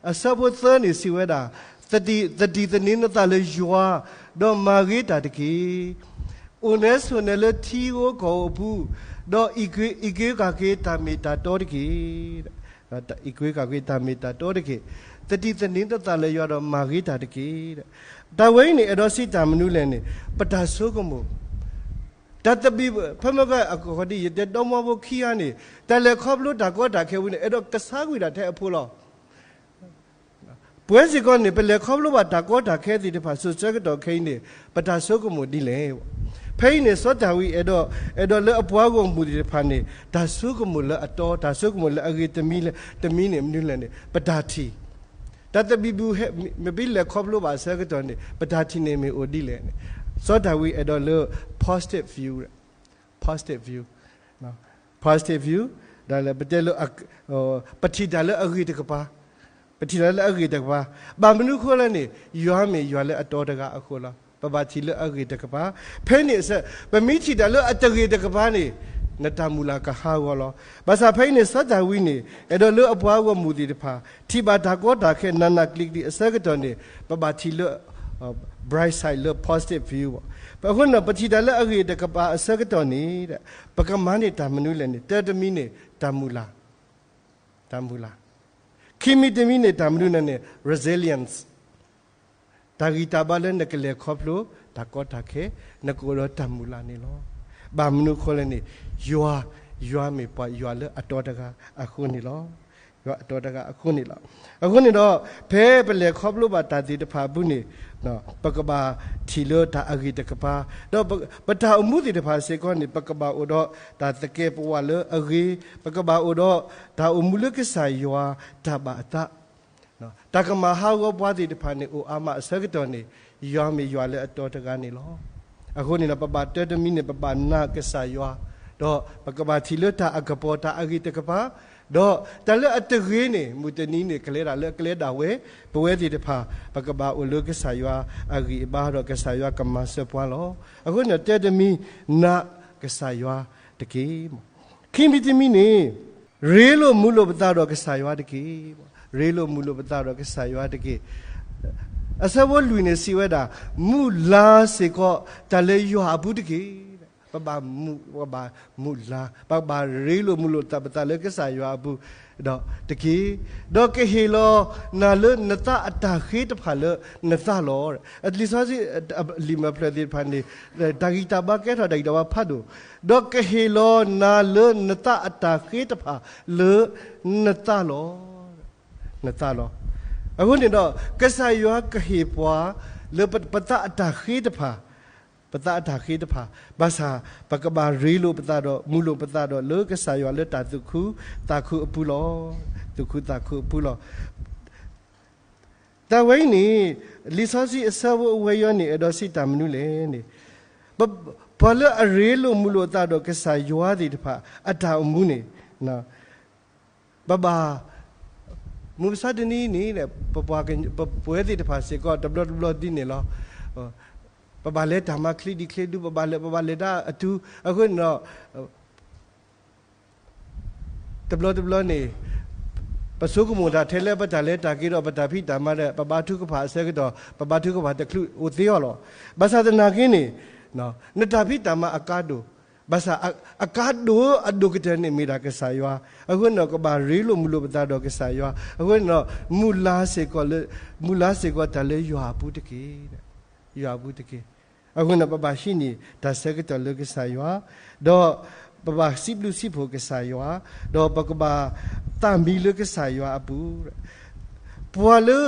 အဆၢဖိသၢန့ၣ်စံးဝဲဒၣ်, သ, သဒံးသန့ၤနသးလၢယွၤ, ဒီးမၤဂ့ၤတၢ်တက့ၢ်. အိၣ်နဲဆိးနဲလၢထံဧိၤကီၢ်ဧိၤအပူၤ, ဒီးအံးကွံာ်, အံးကွံာ်ကွၢ်က့ၤတၢ်မ့ၢ်တၢ်တီတက့ၢ်. အံးကွံာ်ကွၢ်က့ၤတၢ်မ့ၢ်တၢ်တီတက့ၢ်. သဒံးသန့ၤနသးလၢယွၤဒီးမၤဂ့ၤတၢ်တက့ၢ်. တၢ်ဝဲအံၤန့ၣ် အဲၣ်ဒိးစံးတၢ်မနုၤလဲၣ်န့ၣ် ပတၢ်ဆိကမိၣ်, တၢ်သဘံၣ်, ဖဲမ့ၢ်ကအခီဒ် ယတဲဒီမါဖိခံဂၤန့ၣ် တၢ်လဲၤခီဖျိတၢ်ကီတၢ်ခဲဝံၤန့ၣ် အဲၣ်ဒိးကဆါကွံာ်ဒၣ်ထဲအဖိလီၤ. ပဝဲစ့ၢ်ကီးန့ၣ် ပလဲၤခီဖျိဘၣ်တၢ်ကီတၢ်ခဲသ့ၣ်တဖၣ် စိၤဆၢကတီၢ်ခဲအံၤန့ၣ် ပတၢ်ဆိကမိၣ်ဒ်လဲၣ်. ဖဲအံၤန့ၣ် စီၤဒၤဝံးအဲၣ်ဒိး, အဲၣ်ဒိးလၢအပှၤဂီၢ်မုၢ်သ့ၣ်တဖၣ်န့ၣ် တၢ်ဆိကမိၣ်လၢအတီ, တၢ်ဆိကမိၣ်လၢအဂ့ၤတမံၤလၢ, တမံၤန့ၣ်မနုၤလဲၣ်န့ၣ် ပတၢ်ထံၣ်, တၢ်သဘံၣ်ဘုၣ်ဟဲ, မ့ၢ်ဘၣ်လဲၤခီဖျိဘၣ်အဆၢကတီၢ်န့ၣ် ပတၢ်ထံၣ်န့ၣ်မ့ၢ်အိၣ်ဒ်လဲၣ်န့ၣ် စီၤဒၤဝံးအဲၣ်ဒိးလၢ positive view, positive view, positive view, ဒီးလၢပတဲလၢ ပထံၣ်တၢ်လၢအဂ့ၤတကပၤ, ပထံၣ်တၢ်လၢအဂ့ၤတကပၤ, ဘၣ်မနုၤအဃိလဲၣ်န့ၣ် ယွၤမ့ၢ်ယွၤလၢအတီတဂၤအဃိလီၤ. ပဘၣ်ထံၣ်လၢအဂ့ၤတကပၤ, ဖဲန့ၣ်အဆၢ ပမ့ၢ်ထံၣ်တၢ်လၢအတဂ့ၤတကပၤန့ၣ် နတၢ်မုၢ်လၢ်ကဟးဂီၤလီၤ. ဘၣ်ဆၣ်ဖဲအံၤန့ၣ် စီၤဒၤဝံးန့ၣ် အဲၣ်ဒိးလၢအပှၤဂီၢ်မုၢ်သ့ၣ်တဖၣ် ထံၣ်ဘၣ်တၢ်ကီတၢ်ခဲနးနးကျံးကျံးအဆၢကတီၢ်န့ၣ် ပဘၣ်ထံၣ်လၢ bright side လၢ positive view ဘၣ်. အဃိန့ၣ်ဒီး ပထံၣ်တၢ်လၢအဂ့ၤတကပၤအဆၢကတီၢ်န့ၣ် ပကမၤန့ၢ်တၢ်မနုၤလဲၣ်န့ၣ် တၢတမံၤန့ၣ် တၢ်မုၢ်လၢ်, တၢ်မုၢ်လၢ်, ခံမံၤတမံၤန့ၣ် တၢ်မနုၤလဲၣ်န့ၣ် resilience, တၢ်ဂံၢ်တၢ်ဘါလၢနကလဲၤခီဖျိတၢ်ကီတၢ်ခဲ နကအိၣ်ဒီးတၢ်မုၢ်လၢ်န့ၣ်လီၤ. ဘၣ်မနုၤအဃိလဲၣ်န့ၣ် ယွၤ, ယွၤမ့ၢ်ပှၤယွၤလၢအတီတဂၤအဃိန့ၣ်လီၤ. ယွၤအတီတဂၤအဃိန့ၣ်လီၤ. အဃိန့ၣ်ဒီး ဖဲပလဲၤခီဖျိဘၣ်တၢ်သ့ၣ်တဖၣ်အပူၤန့ၣ် ပကဘၣ်ထံၣ်လၢတၢ်အဂ့ၤတကပၤ, ဒီးပ, ပတၢ်အိၣ်မူသ့ၣ်တဖၣ်စ့ၢ်ကီးန့ၣ် ပကဘၣ်အိၣ်ဒီးတၢ်သကဲးပဝးလၢအဂ့ၤ, ပကဘၣ်အိၣ်ဒီးတၢ်အိၣ်မူလၢကစၢ်ယွၤတၢ်ဘၣ်အသး တၢ်ကမၤဟးဂီၤပှၤသ့ၣ်တဖၣ်န့ၣ် အိၣ်အါမးအဆၢကတီၢ်န့ၣ် ယွၤမ့ၢ်ယွၤလၢအတီတဂၤန့ၣ်လီၤ. အဃိန့ၣ်ဒီး ပဘၣ်တၢတမံၤန့ၣ် ပဘၣ်နာ်ကစၢ်ယွၤ, ဒီးပကဘၣ်ထံၣ်လၢတၢ်အကပီၤတၢ်အဂ့ၤတကပၤ, ဒီးတၢ်လၢအတဂ့ၤန့ၣ် မုၢ်တနံၤန့ၣ် ကလဲၤဒၣ်လၢအကျဲဒၣ်ဝဲ, ပဝဲသ့ၣ်တဖၣ် ပကဘၣ်အိၣ်လၢကစၢ်ယွၤအဂံၢ်အဘါဒီး ကစၢ်ယွၤကမၤစၢၤပှၤလီၤ. အဃိန့ၣ်ဒီး တၢတမံၤ နာ်ကစၢ်ယွၤတက့ၢ်. ခံမံၤတမံၤန့ၣ် ရ့လိာ်မုာ်လိာ်ပသးဒီးကစၢ်ယွၤတက့ၢ်. ရ့လိာ်မုာ်လိာ်ပသးဒီးကစၢ်ယွၤတက့ၢ်. အဆၢဖိလွံၢ်န့ၣ်စံးဝဲဒၣ်, မုာ်လၤစ့ၢ်ကီးတၢ်လၢယွၤအပူၤတက့ၢ်. ပဘၣ်မုာ်, ပဘၣ်မုာ်လၤ, ပဘၣ်ရ့လိာ်မုာ်လိာ်ပသးလၢကစၢ်ယွၤအပူၤဒီးတက့ၢ်. ဒီးကဟ့ၣ်လီၤနၤလၢနသးအတၢ်ဃ့တဖၣ်လၢနသးလီၤ. လံာ်စီဆှံလံာ်မဲာ်ဖျၢၣ်သ့ၣ်တဖၣ်န့ၣ် တၢ်ဂံၢ်တၢ်ဘါကဲထီၣ်တၢ်ဂံၢ်တၢ်ဘါဖးဒိၣ်, ဒီးကဟ့ၣ်လီၤနၤလၢနသးအတၢ်ဃ့တဖၣ်လၢနသးလီၤ. နသးလီၤ. အဃိန့ၣ်ဒီး ကစၢ်ယွၤကဟ့ၣ်ပှၤလၢပသးအတၢ်ဃ့တဖၣ်, ပသးအတၢ်ဃ့တဖၣ်, ဘၣ်ဆၣ်ပကဘၣ်ရ့လိာ်ပသးဒီး မုာ်လိာ်ပသးဒီးလၢကစၢ်ယွၤလၢတၢ်သူၣ်ခုသးခုအပူၤလီၤ. သူၣ်ခုသးခုအပူၤလီၤ. တၢ်ဝဲအံၤန့ၣ် လံာ်စီဆှံအဆၢဖိအဝဲအံၤန့ၣ် အဲၣ်ဒိးစံးတၢ်မနုၤလဲၣ်န့ၣ်, ပှၤလၢအရ့လိာ်မုာ်လိာ်အသးဒီးကစၢ်ယွၤသ့ၣ်တဖၣ် အတၢ်အိၣ်မူန့ၣ်, ပဘၣ်, မုၢ်မဆါတနံၤန့ၣ် ပပှၤက, ပပှၤသ့ၣ်တဖၣ်စ့ၢ်ကီး တဘျီတဘျီဒ်န့ၣ်လီၤ. ပဘၣ်လဲၤတၢ်မၤချံဒ်ချံဒူ ပဘၣ်လဲၤ, ပဘၣ်လဲၤတၢ်အတုၤ, အဃိန့ၣ်ဒီး တဘျီတဘျီန့ၣ် ပဆိကမိၣ်တၢ်ထဲလၢပတၢ်လဲၤတၢ်က့ၤဒီး ပတၢ်ဖံးတၢ်မၤဒီး ပဘါထုကဖၣ်အဆၢကတီၢ် ပဘါထုကဖၣ်တချုးအိၣ်သ့အီၤလီၤ. ဘၣ်ဆၣ်သနာ်က့န့ၣ် နတၢ်ဖံးတၢ်မၤအကါဒိၣ်, ဘၣ်ဆၣ်အကါဒိၣ်အဒိၣ်ကတၢၢ်န့ၣ် မ့ၢ်ဒၣ်ကစၢ်ယွၤ. အဃိန့ၣ်ဒီး ကဘၣ်ရ့လိာ်မုာ်လိာ်ပသးဒီးကစၢ်ယွၤ. အဃိန့ၣ်ဒီး မုာ်လၤစ့ၢ်ကီးလၢ, မုာ်လၤစ့ၢ်ကီးတၢ်လၢယွၤအပူၤတက့ၢ်. ယွၤအပူၤတက့ၢ်. အဃိန့ၣ် ပဘၣ်ဟံးန့ၢ်တၢ်ဆၢကတီၢ်လၢကစၢ်ယွၤ, ဒီးပဘၣ်စံးဘျုးစံးဖှိၣ်ကစၢ်ယွၤ, ဒီးပကဘၣ်သးမံလၢကစၢ်ယွၤအပူၤ. ပှၤလၢ,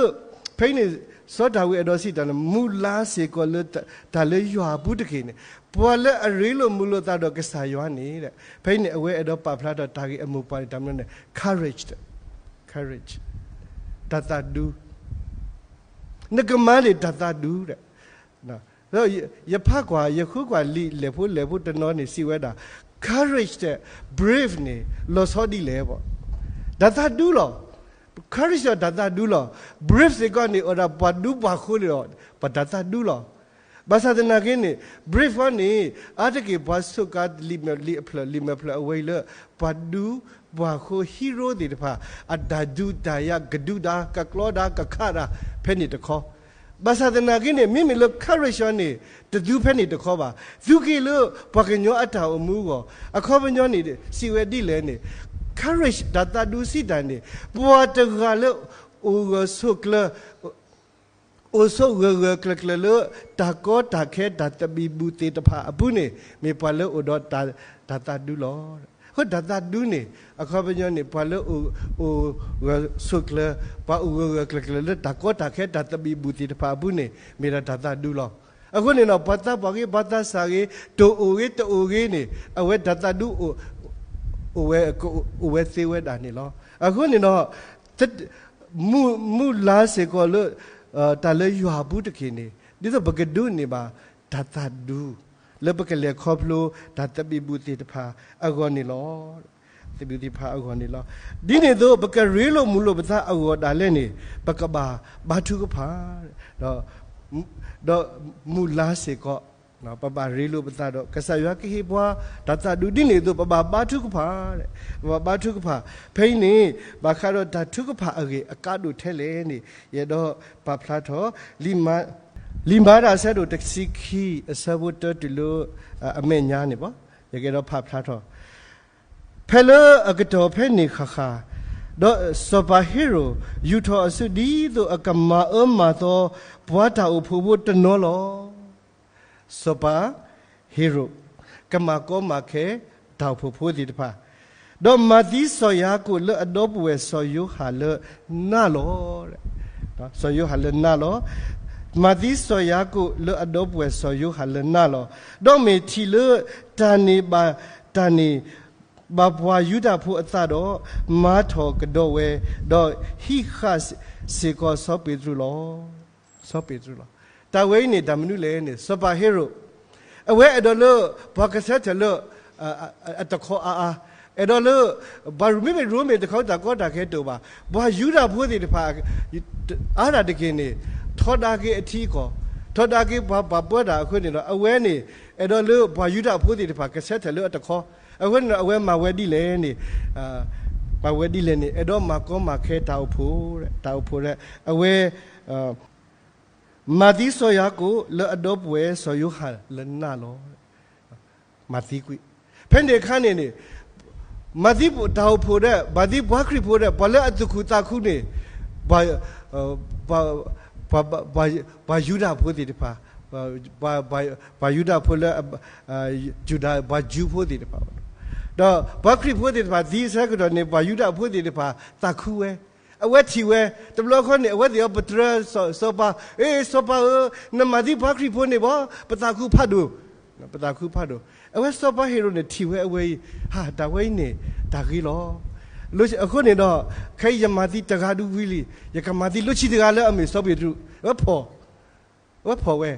ဖဲအံၤန့ၣ် စီၤဒၤဝံးအဲၣ်ဒိးစံးတၢ်န့ၣ် မုာ်လၤစ့ၢ်ကီးလၢတၢ်လၢယွၤအပူၤတက့ၢ်န့ၣ်, ပှၤလၢအရ့လိာ်မုာ်လိာ်သးဒီးကစၢ်ယွၤန့ၣ်, ဖဲအံၤန့ၣ် အဝဲအဲၣ်ဒိးပာ်ဖျါထီၣ်တၢ်ဂ့ၢ်အမိၢ်ပှၢ်န့ၣ် တၢ်မနုၤန့ၣ် courage, courage, တၢ်သးဒူ, နကမၤန့ၢ်တၢ်သးဒူဒီး ယဖးကွၢ် ယဃုကွၢ်လံာ်လဲၢ်ဖိလဲၢ်ဖိတနီၤန့ၣ် စံးဝဲဒၣ် courage ဒီး brave န့ၣ် လီၤဆီဒ်လဲၣ်ဘၣ်. တၢ်သးဒူလီၤ. courage ဒီးတၢ်သးဒူလီၤ. brave စ့ၢ်ကီးန့ၣ် အိၣ်ဒၣ်ပှၤဒူပှၤဃိန့ၣ်ဒီး ပတၢ်သးဒူလီၤ. ဘၣ်ဆၣ်သနာ်က့န့ၣ် brave အီၤန့ၣ် အါတက့ၢ်ပှၤစူးကါလံာ်မဲာ်ဖျၢၣ် လံာ်မဲာ်ဖျၢၣ်အဝဲအံၤလၢ ပှၤဒူပှၤဃိ hero သ့ၣ်တဖၣ် အတၢ်ဒုးတၢ်ယၤ ကဒုးဒၣ် ကကျီဒၣ် ကခးဒၣ် ဖဲန့ၣ်တခီ ဘၣ်ဆၣ်သနာ်က့န့ၣ် မ့မ့ၢ်လၢ courage အီၤန့ၣ် တသူဖဲန့ၣ်တခီဘၣ်. သူက့ၤလၢပှၤကညီအတၢ်အိၣ်မူအဂီၢ် အခီပညီန့ၣ် စံးဝဲဒ်လဲၣ်န့ၣ် courage တၢ်သးဒူစံးတၢ်န့ၣ် ပှၤတဂၤလၢ အိၣ်ဂၢၢ်ဆိးကျၢၤ အိၣ်ဆိးဂၢၢ်ဂၢၢ်ကျၢၤကျၢၤလၢ တၢ်ကီတၢ်ခဲတၢ်သဘံၣ်ဘုၣ်သ့ၣ်တဖၣ်အပူၤန့ၣ် မ့ၢ်ပှၤလၢအိၣ်ဒီးတၢ်သးဒူလီၤ. အဃိတၢ်သးဒူန့ၣ် အခီပညီန့ၣ် ပှၤလၢ အိၣ်ဂၢၢ်ဆိးကျၢၤ ပှၤအိၣ်ဂၢၢ်ဂၢၢ်ကျၢၤကျၢၤလၢတၢ်ကီတၢ်ခဲတၢ်သဘံၣ်ဘုၣ်သ့ၣ်တဖၣ်အပူၤန့ၣ် မ့ၢ်ဒၣ်တၢ်သးဒူလီၤ. အဃိန့ၣ်ဒီး ပှၤသးပှၢ်ဂ့ၤ ပှၤသးစၢ်ဂ့ၤ တအိၣ်ဂ့ၤတအိၣ်ဂ့ၤန့ၣ် အဝဲတၢ်သးဒူ အိၣ်ဝဲသ့ဝဲဒၣ်န့ၣ်လီၤ. အဃိန့ၣ်ဒီး မုာ်လၤစ့ၢ်ကီးလၢ တၢ်လၢယွၤအပူၤတက့ၢ်န့ၣ် ဒ်သိးပကဒိးန့ၢ်ဘၣ်တၢ်သးဒူ လၢပကလဲၤခီဖျိတၢ်သဘံၣ်ဘုၣ်သ့ၣ်တဖၣ်အဂီၢ်န့ၣ်လီၤ. သဘံၣ်ဘုၣ်သ့ၣ်တဖၣ်အဂီၢ်န့ၣ်လီၤ. ဒ်န့ၣ်အသိး ပကရ့လိာ်မုာ်လိာ်ပသးအဂီၢ်ဒၣ်လဲာ်န့ၣ် ပကဘၣ်ဘါထုကဖၣ် ဒီးမုာ်လၤစ့ၢ်ကီး ပဘၣ်ရ့လိာ်ပသးဒီး ကစၢ်ယွၤကဟ့ၣ်ပှၤတၢ်သးဒူ ဒ်န့ၣ်အသိး ပဘၣ်ဘါထုကဖၣ်, ပဘၣ်ဘါထုကဖၣ်. ဖဲအံၤန့ၣ် ဘၣ်ဃးဒီးတၢ်ထုကဖၣ်အဂ့ၢ်အကါဒိၣ်ထဲလဲၣ်န့ၣ် ယအဲၣ်ဒိးပာ်ဖျါထီၣ် လံာ်မၤတၢ်အဆၢဒိၣ်တဆံခံ အဆၢဖိတၢတုၤလၢအမဲာ်ညါန့ၣ်ဘၣ်. ယကအဲၣ်ဒိးပာ်ဖျါထီၣ် ဖဲလၢအကတီၢ်ဖဲန့ၣ်ဃၣ်ဃၣ်, ဒီးစီၤပၤဟ့ရိၣ် ယူာ်ထီၣ်အစုဒ်သိးအကမၤအၢမၤသီ ပှၤတၢ်အိၣ်ဖှိၣ်ဖိတနီၤလီၤ. စီၤပၤဟ့ရိၣ် ကမၤကီမၤခဲတၢ်အိၣ်ဖှိၣ်ဖိသ့ၣ်တဖၣ်, ဒီးမၤသံစီၤယၤကိာ်လၢအဒီပုၢ်ဝဲၢ်စီၤယိၤဟၣ်လၢနးလီၤ. စီၤယိၤဟၣ်လၢနးလီၤ. မၤသံစီၤယၤကိာ်လၢအဒီပုၢ်ဝဲၢ်စီၤယိၤဟၣ်လၢနးလီၤ. ဒီးမ့ၢ်ထံၣ်လၢတၢ်န့ၣ်ဘၣ်တၢ်န့ၣ် ဘၣ်ပှၤယူဒၤဖိအသးဒီး မၤထီၣ်ကဒီးဝဲ, ဒီးဟံးဃာ်စ့ၢ်ကီးစီၤပ့းတရူးလီၤ. စီၤပ့းတရူးလီၤ. တၢ်ဝဲအံၤန့ၣ် တၢ်မနုၤလဲၣ်န့ၣ် စီၤပၤဟ့ရိၣ် အဝဲအဲၣ်ဒိးလၢ ပှၤကဆၢထၢၣ်လၢ အတခီအါအါ, အဲၣ်ဒိးလၢ ပှၤရိမ့ၤမ့ၢ်ရိမ့ၤတခီ တၢ်ကီတၢ်ခဲတအိၣ်ဘၣ်. ပှၤယူဒၤဖိသ့ၣ်တဖၣ် အါတၢ်တက့ၢ်န့ၣ် ထီဒါက့ၤအထံအကီၢ်, ထီဒါက့ၤပှၤပာ်ပၢတၢ်အဃိန့ၣ်ဒီး အဝဲန့ၣ် အဲၣ်ဒိးလၢပှၤယူဒၤဖိသ့ၣ်တဖၣ် ကဆၢထၢၣ်လၢအတခီ, အဃိန့ၣ်ဒီး အဝဲမၤဝဲဒ်လဲၣ်န့ၣ် ပဝဲဒ်လဲၣ်န့ၣ် အဲၣ်ဒိးမၤကီမၤခဲတၢ်အိၣ်ဖှိၣ်, တၢ်အိၣ်ဖှိၣ်ဒီး အဝဲ မၤသံစီၤယၤကိာ်လၢအဒီပုၢ်ဝဲၢ်စီၤယိၤဟၣ်လၢနးလီၤ. မၤသံကွံာ်. ဖဲန့ၣ်အခါန့ၣ်န့ၣ် မၤသံတၢ်အိၣ်ဖှိၣ်ဒီး မၤသံပှၤခရံာ်ဖိဒီး ပှၤလၢအသူၣ်ခုသးခုန့ၣ် ပှၤယူဒၤဖိသ့ၣ်တဖၣ်, ပှၤယူဒၤဖိလၢ ယူဒၤ ပှၤယူဖိသ့ၣ်တဖၣ်, ဒီးပှၤခရံာ်ဖိသ့ၣ်တဖၣ် သံဆၢကတီၢ်န့ၣ် ပှၤယူဒၤဖိသ့ၣ်တဖၣ် သးခုဝဲ, အဝဲထံၣ်ဝဲ, တဘျီဃီန့ၣ် အဝဲသ့ၣ်အီၤပတြၢၤစီၤပၤ, အ့ စီၤပၤဧၢ, နမၤသံပှၤခရံာ်ဖိန့ၣ်ဘၣ်, ပသးခုဖးဒိၣ်, ပသးခုဖးဒိၣ်. အဝဲစီၤပၤဟ့ၤရိာ်န့ၣ်ထံၣ်ဝဲအဝဲအံၤ, ဟါ တၢ်ဝဲအံၤန့ၣ် တၢ်ဂ့ၤလီၤ. အဃိန့ၣ်ဒီး ခဲအံၤယမၤသံတဂၤဒုဝံၤလံ, ယကမၤသံလၢဆံတဂၤလၢအမ့ၢ်စီၤပ့းတရူး, အဝဲဖီၣ် အဝဲဖီၣ်ဝဲ,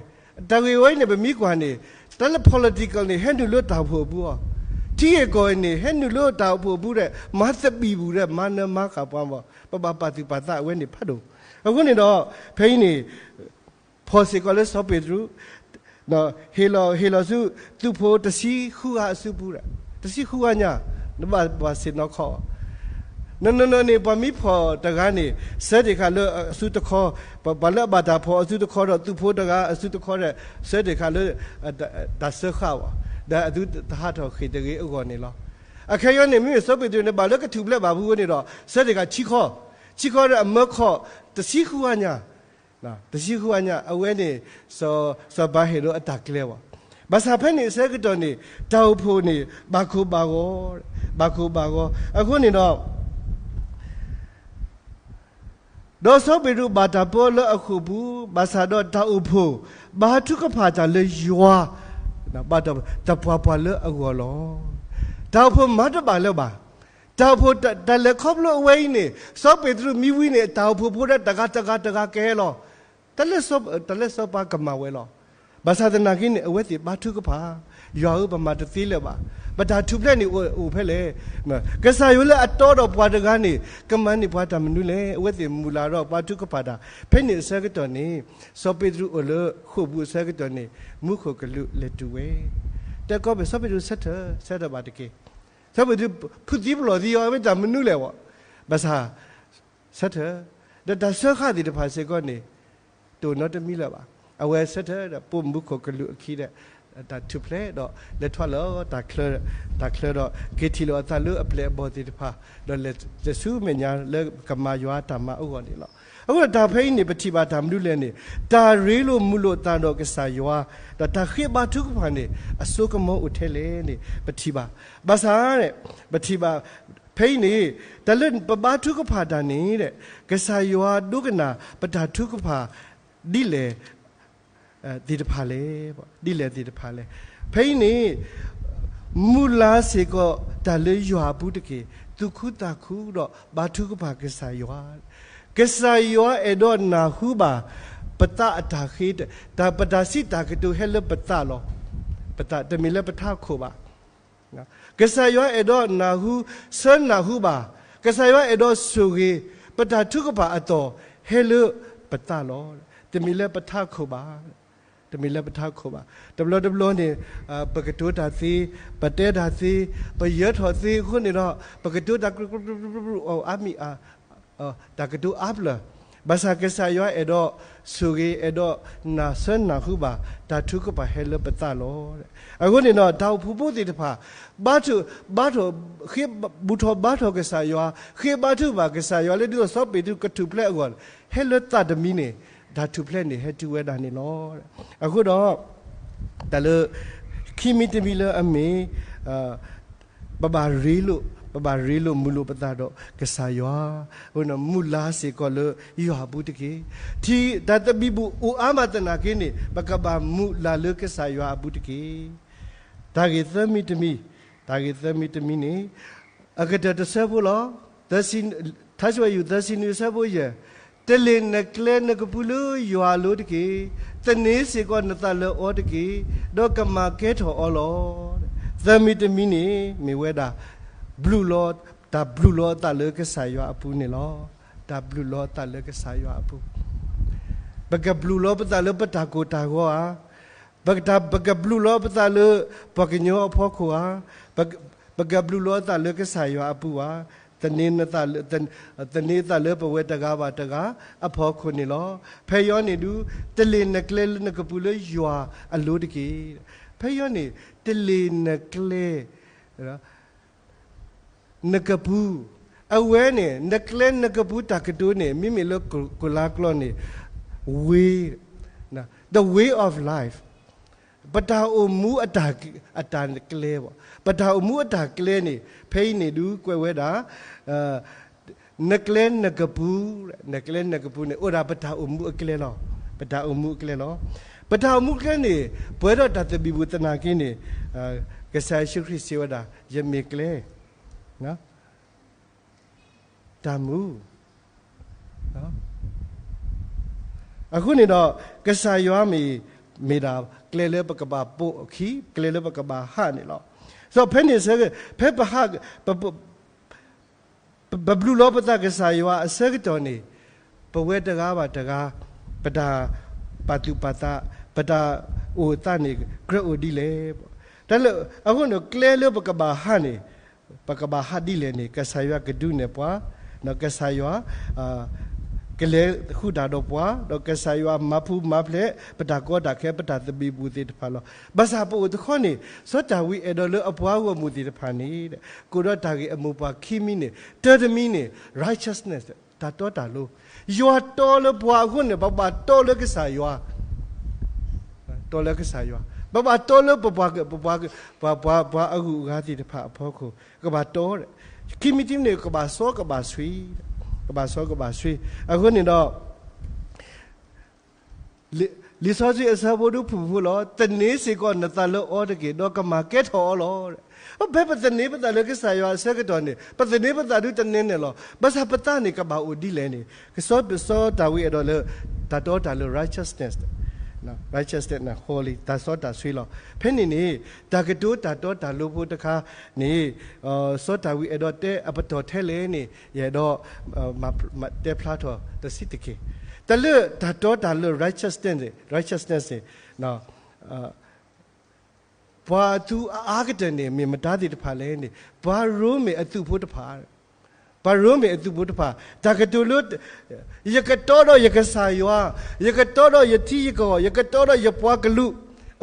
တၢ်ဂ့ၢ်ဝဲအံၤန့ၣ် ပမ့ၢ်ကွၢ်န့ၣ် တၢ်လၢ political န့ၣ် ဟဲနုာ်လၢတၢ်အိၣ်ဖှိၣ်အပူၤအီၤ, ထံဂ့ၢ်ကီၢ်ဂ့ၢ်န့ၣ် ဟဲနုာ်လၢတၢ်အိၣ်ဖှိၣ်အပူၤဒီး မၤသဘံၣ်ဘုၣ်ဒီး မၤနၢၤမၤဃၣ်ပှၤဘၣ်, ပဘၣ်ပာ်သူၣ်ပာ်သးအဝဲန့ၣ်ဖးဒိၣ်. အဃိန့ၣ်ဒီး ဖဲအံၤန့ၣ် ဖီၣ်စ့ၢ်ကီးလၢစီၤပ့းတရူး, ဟ့ၣ်လီၤ ဟ့ၣ်လီၤဆူ သုးဖိတဆံဃုဂၤအစုပူၤ, တဆံဃုဂၤညါ, နဘၣ်ဘၣ်ဆ့ၣ်နီၤခီ, နနီၤနီၤန့ၣ် ပှၤမ့ၢ်ဖီၣ်တဂၤန့ၣ် ဆၢတ့ၢ်ဃာ်လၢအစုတခီ, ပှၤလၢအဘၣ်တၢ်ဖီၣ်အစုတခီဒီး သုးဖိတဂၤအစုတခီဒီး ဆၢတ့ၢ်ဃာ်လၢ တၢ်စၢဃာ်ဘၣ်, ဒီးအသုတဟးထီၣ်ဃ့ၢ်တဂ့ၤအဂီၢ်န့ၣ်လီၤ. အခဲအံၤန့ၣ် မ့မ့ၢ်စီၤပ့းတရူးန့ၣ် ဘၣ်လၢကထူၣ်ဖျဲးဘၣ်ပူၤန့ၣ်ဒီး ဆၢတ့ၢ်ဃာ်ဆံခီ, ဆံခီဒီးအမၢခီၣ် တဆံဃုဂၤညါ တဆံဃုဂၤညါ အဝဲန့ၣ် စီၤဘၤဟ့ရိၣ်အတၢ်ကျဲဘၣ်. ဘၣ်ဆၣ်ဖဲန့ၣ်အဆၢကတီၢ်န့ၣ် တၢ်အိၣ်ဖှိၣ်န့ၣ် ဘၣ်ခိၣ်ဘၣ်ဂီၤ, ဘၣ်ခိၣ်ဘၣ်ဂီၤ. အဃိန့ၣ်ဒီး ဒီးစီၤပ့းတရူးဘၣ်တၢ်ပၢလၢအဃိာ်ပူၤ, ဘၣ်ဆၣ်ဒီးတၢ်အိၣ်ဖှိၣ် ဘါထုကဖၣ်တၢ်လၢယွၤ ဘၣ်တပှၤပှၤလၢအဂီၢ်လီၤ. တၢ်အိၣ်ဖှိၣ်မၤတဘၣ်လၢၤဘၣ်. တၢ်အိၣ်ဖှိၣ်တၢ်လဲၤခီဖျိအဝဲအံၤန့ၣ် စီၤပ့းတရူးမံဝံၤန့ၣ် တၢ်အိၣ်ဖှိၣ်ဖိဒီးတဂၤတဂၤတဂၤကဟဲလီၤ. တၢ်လၢစီၤပၤကမၤဝဲလီၤ. ဘၣ်ဆၣ်သနာ်က့န့ၣ် အဝဲသ့ၣ်ဘါထုကဖၣ် ယွၤဧၢ ပမၤတသ့လၢၤဘၣ်. ပတၢ်ထူၣ်ဖျဲးန့ၣ်အိၣ်ဖဲလဲၣ်. ကစၢ်ယွၤလၢအတီဒီးပှၤတဂၤန့ၣ် ကမၤန့ၢ်ပှၤတၢ်မနုၤလဲၣ်. အဝဲသ့ၣ်မုၢ်လၢ်ဒီးဘါထုကဖၣ်တၢ် ဖဲန့ၣ်အဆၢကတီၢ်န့ၣ် စီၤပ့းတရူးအိၣ်လၢဃိာ်ပူၤအဆၢကတီၢ်န့ၣ် မူခိၣ်ကလူးလဲၤတုၤဝဲ တဲကီးဖဲစီၤပ့းတရူးဆၢထၢၣ် ဆၢထၢၣ်ဘၣ်တက့ၢ်. စီၤပ့းတရူး ဖုးသံပလီၢ်သံအီၤ အဝဲတၢ်မနုၤလဲၣ်ဘၣ်. ဘၣ်ဆၣ် ဆၢထၢၣ် ဒီးတၢ်စၢဃာ်သ့ၣ်တဖၣ်စ့ၢ်ကီးန့ၣ် တအိၣ်နီတမံၤလၢၤဘၣ်. အဝဲဆၢထၢၣ်ဒီးပိာ်မူခိၣ်ကလူးအခံဒီး တၢ်ထူၣ်ဖျဲးဒီး လဲၤထီၣ်လၢတၢ်ချၢ, တၢ်ချၢဒီး က့ၤထံၣ်လိာ်အသးလၢအပျဲၢ်အဘီၣ်သ့ၣ်တဖၣ် ဒီးလဲၤဆူမဲာ်ညါလၢကမၤယွၤတၢ်မၤအဂီၢ်န့ၣ်လီၤ. အဃိဒီးတၢ်ဖဲအံၤန့ၣ် ပထံၣ်ဘၣ်တၢ်မနုၤလဲၣ်န့ၣ် တၢ်ရ့လိာ်မုာ်လိာ်သးဒီးကစၢ်ယွၤ ဒီးတၢ်ဃ့ဘါထုကဖၣ်န့ၣ် အစိကမီၤအိၣ်ထဲလဲၣ်န့ၣ် ပထံၣ်ဘၣ်. ဘၣ်ဆၣ် ပထံၣ်ဘၣ် ဖဲအံၤန့ၣ် တၢ်လၢပဘါထုကဖၣ်တၢ်န့ၣ် ကစၢ်ယွၤဒိကနၣ်ပတၢ်ထုကဖၣ် ဒ်လဲၣ်သ့ၣ်တဖၣ်လဲၣ်, ဒ်လဲၣ်သ့ၣ်တဖၣ်လဲၣ်. ဖဲအံၤန့ၣ် မုၢ်လၢ်စ့ၢ်ကီးတၢ်လၢယွၤအပူၤတက့ၢ်. သူၣ်ခုသးခုဒီးဘါထုကဖၣ်ကစၢ်ယွၤ, ကစၢ်ယွၤအဲၣ်ဒိးနၢ်ဟူဘၣ် ပသးအတၢ်ဃ့, ပတၢ်စံးတၢ်ကတိၤဟဲလၢပသးလီၤ. ပသးတမ့ၢ်လၢပထးခိၣ်ဘၣ်. ကစၢ်ယွၤအဲၣ်ဒိးနၢ်ဟူ, ဆၢနၢ်ဟူဘၣ်, ကစၢ်ယွၤအဲၣ်ဒိးဆိၣ်ဂ့ၤ ပတၢ်ထုကဖၣ်အသီၣ်ဟဲလၢပသးလီၤ. တမ့ၢ်လၢပထးခိၣ်ဘၣ်, တမ့ၢ်လၢပထးခိၣ်ဘၣ်. တဘျီတဘျီန့ၣ် ပကတိၤတၢ်သ့, ပတဲတၢ်သ့, ပယၢၤထီၣ်သ့အဃိန့ၣ်ဒီး ပကတိၤတၢ် အါမံၤ တၢ်ကတိၤအါဖျၢၣ်, ဘၣ်ဆၣ်ကစၢ်ယွၤအဲၣ်ဒိးဆိၣ်ဂ့ၤ အဲၣ်ဒိးနၢ်ဆၢနၢ်ဟူဘၣ် တၢ်ထုကဖၣ်ဟဲလၢပသးလီၤ. အဃိန့ၣ်ဒီး တၢ်အိၣ်ဖှိၣ်ဖိသ့ၣ်တဖၣ် ဘါထု, ဘါထု, ဃ့ဘူၣ်ထီၣ်ဘါထီၣ်ကစၢ်ယွၤ, ဃ့ဘါထုကဖၣ်ကစၢ်ယွၤလၢဒ်သိးစီၤပ့းတရူးကထူၣ်ဖျဲးအဂီၢ်, ဟဲလၢသးတမံၤန့ၣ် တၢ်ထူၣ်ဖျဲးန့ၣ်ဟဲတုၤဝဲဒၣ်န့ၣ်လီၤ. အဃိဒီး တၢ်လၢ ခံမံၤတမံၤလၢအမ့ၢ် ပဘၣ်ရ့လိာ်, ပဘၣ်ရ့လိာ်မုာ်လိာ်ပသးဒီးကစၢ်ယွၤ, မုၢ်လၢ်စ့ၢ်ကီးလၢယွၤအပူၤတက့ၢ်. တၢ်သဘံၣ်ဘုၣ်အိၣ်အါမးသနာ်က့န့ၣ် ပကဘၣ်မုၢ်လၢ်လၢကစၢ်ယွၤအပူၤတက့ၢ်. တၢ်ဂ့ၢ်သၢမံၤတမံၤ, တၢ်ဂ့ၢ်သၢမံၤတမံၤန့ၣ် အကတၢၢ်တဆၢဖိလီၤ. ထါစံးဝဲယုၢ်သၢဆံနွံအဆၢဖိယဲၢ်, တလ့ၢ်နကျဲနကပူၤလၢယွၤအလိၤတက့ၢ်. သန့ၤစ့ၢ်ကီးနသးလၢအီၤတက့ၢ်, ဒီးကမၤကဲထီၣ်အီၤလီၤ. သၢမံၤတမံၤန့ၣ် မ့ၢ်ဝဲဒၣ် ဘျုးလီၤ, တၢ်ဘျုးလီၤအသးလၢကစၢ်ယွၤအပူၤန့ၣ်လီၤ. တၢ်ဘျုးလီၤအသးလၢကစၢ်ယွၤအပူၤ, ပကဘျုးလီၤပသးလၢပတၢ်ကိၢ်တၢ်ဂီၤဧါ, ပကဘျုးလီၤပသးလၢ ပှၤကညီအဖီခိၣ်ဧါ, ပကဘျုးလီၤအသးလၢကစၢ်ယွၤအပူၤဧါ. သန့ၤနသးလၢ, သန့ၤသးလၢပဝဲတဂၤဘၣ်တဂၤအဖီခိၣ်န့ၣ်လီၤ. ဖဲအံၤန့ၣ်ဒုး တလ့ၣ်နကျဲလၢနကပူၤလၢယွၤအလိၤတက့ၢ်. ဖဲအံၤန့ၣ် တလ့ၣ်နကျဲ နကပူၤ, အဝဲန့ၣ် နကျဲနကပူၤတၢ်ကတိၤန့ၣ် မ့မ့ၢ်လၢကိၤလါကျိာ်န့ၣ် way, the way of life, ပတၢ်အိၣ်မူအတၢ်, အတၢ်ကျဲဘၣ်. ပတၢ်အိၣ်မူအတၢ်ကျဲန့ၣ် ဖဲအံၤန့ၣ်ဒုးကွဲးဝဲဒၣ် နကျဲနကပူၤ, နကျဲနကပူၤန့ၣ် အိၣ်ဒၣ်ပတၢ်အိၣ်မူအကျဲလီၤ. ပတၢ်အိၣ်မူအကျဲလီၤ. ပတၢ်အိၣ်မူအကျဲန့ၣ် ပှဲၤဒီးတၢ်သဘံၣ်ဘုၣ်သနာ်က့န့ၣ် ကစၢ်ယ့ၣ်ၡူးခရံာ်စံးဝဲဒၣ် ယမ့ၢ်ကျဲ တၢ်မူ အဃိန့ၣ်ဒီး ကစၢ်ယွၤမ့ၢ်, မ့ၢ်ဒၣ်ကျဲလၢပကဘၣ်ပိာ်အခံ, ကျဲလၢပကဘၣ်ဟးန့ၣ်လီၤ. ဒီးဖဲန့ၣ် ဖဲပဟး, ပ, ပဘျုးလီၤပသးကစၢ်ယွၤအဆၢကတီၢ်န့ၣ် ပဝဲတဂၤဘၣ်တဂၤ ပတၢ်ပာ်သူၣ်ပာ်သး, ပတၢ်အိၣ်သးန့ၣ် ကြၢးအိၣ်ဒ်လဲၣ်. တၢ်လၢ, အဃိန့ၣ် ကျဲလၢပကဘၣ်ဟးန့ၣ် ပကဘၣ်ဟးဒ်လဲၣ်န့ၣ် ကစၢ်ယွၤကဒုးနဲၣ်ပှၤ, ဒီးကစၢ်ယွၤ ကလဲၤဃုာ်တၢ်ဒီးပှၤ, ဒီးကစၢ်ယွၤမၤပူၤမၤဖျဲး ပတၢ်ကီတၢ်ခဲ ပတၢ်သဘံၣ်ဘုၣ်သ့ၣ်တဖၣ်လီၤ. ဘၣ်ဆၣ်ပအိၣ်တခီန့ၣ် စီၤဒၤဝံးအဲၣ်ဒိးလၢအပှၤဂီၢ်မုၢ်သ့ၣ်တဖၣ်န့ၣ် ကအိၣ်ဒီးတၢ်ဂ့ၢ်အမိၢ်ပှၢ်ခံမံၤန့ၣ် တၢတမံၤန့ၣ် righteousness တၢ်တီတၢ်လိၤ, ယွၤတီလၢပှၤအဃိန့ၣ် ပဘၣ်တီလၢကစၢ်ယွၤ တီလၢကစၢ်ယွၤ, ပဘၣ်တီလၢပပှၤ, ပပှၤ, ပှၤ, ပှၤအဂုၤအဂၤသ့ၣ်တဖၣ်အဖီခိၣ် ကဘၣ်တီ, ခံမံၤတမံၤန့ၣ် ကဘၣ်စီကဘၣ်ဆှံ, ကဘၣ်စီကဘၣ်ဆှံ. အဃိန့ၣ်ဒီး လံာ်စီဆှံအဆၢဖိဒုးဖုၣ်ဖုၣ်လီၤ, သန့ၤစ့ၢ်ကီးနသးလၢအီၤတက့ၢ်, ဒီးကမၤကဲထီၣ်အီၤလီၤ. ဖဲပသန့ၤပသးလၢကစၢ်ယွၤအဆၢကတီၢ်န့ၣ် ပသန့ၤပသးဒုးတန့ၢ်န့ၣ်လီၤ. ဘၣ်ဆၣ်ပသးန့ၣ်ကဘၣ်အိၣ်ဒ်လဲၣ်န့ၣ် ကစီစီၤဒၤဝံးအဲၣ်ဒိးလၢ တၢ်တီတၢ်လိၤ righteousness, righteousness န့ၣ် holy တၢ်စီတၢ်ဆှံလီၤ. ဖဲန့ၣ်န့ၣ် တၢ်ကတိၤတၢ်တီတၢ်လိၤဖိတခါန့ၣ် စီၤဒၤဝံးအဲၣ်ဒိးတဲအပတီၢ်ထဲလဲၣ်န့ၣ် ယအဲၣ်ဒိး တဲဖျါထီၣ်တဆံးတက့ၢ်. တၢ်လၢတၢ်တီတၢ်လိၤ righteousness, righteousness န့ၣ် ပှၤအသူအါကတၢၢ်န့ၣ် မ့ၢ်မတၤသ့ၣ်တဖၣ်လဲၣ်န့ၣ် ပှၤရိမ့ၤအသုးဖိတဖၣ်, ပှၤရိမ့ၤအသုးဖိတဖၣ် တၢ်ကတိၤလၢ ယကတီဒီးယကစၢ်ယွၤ, ယကတီဒီးယထံယကီၢ်, ယကတီဒီးယပှၤကလုာ်,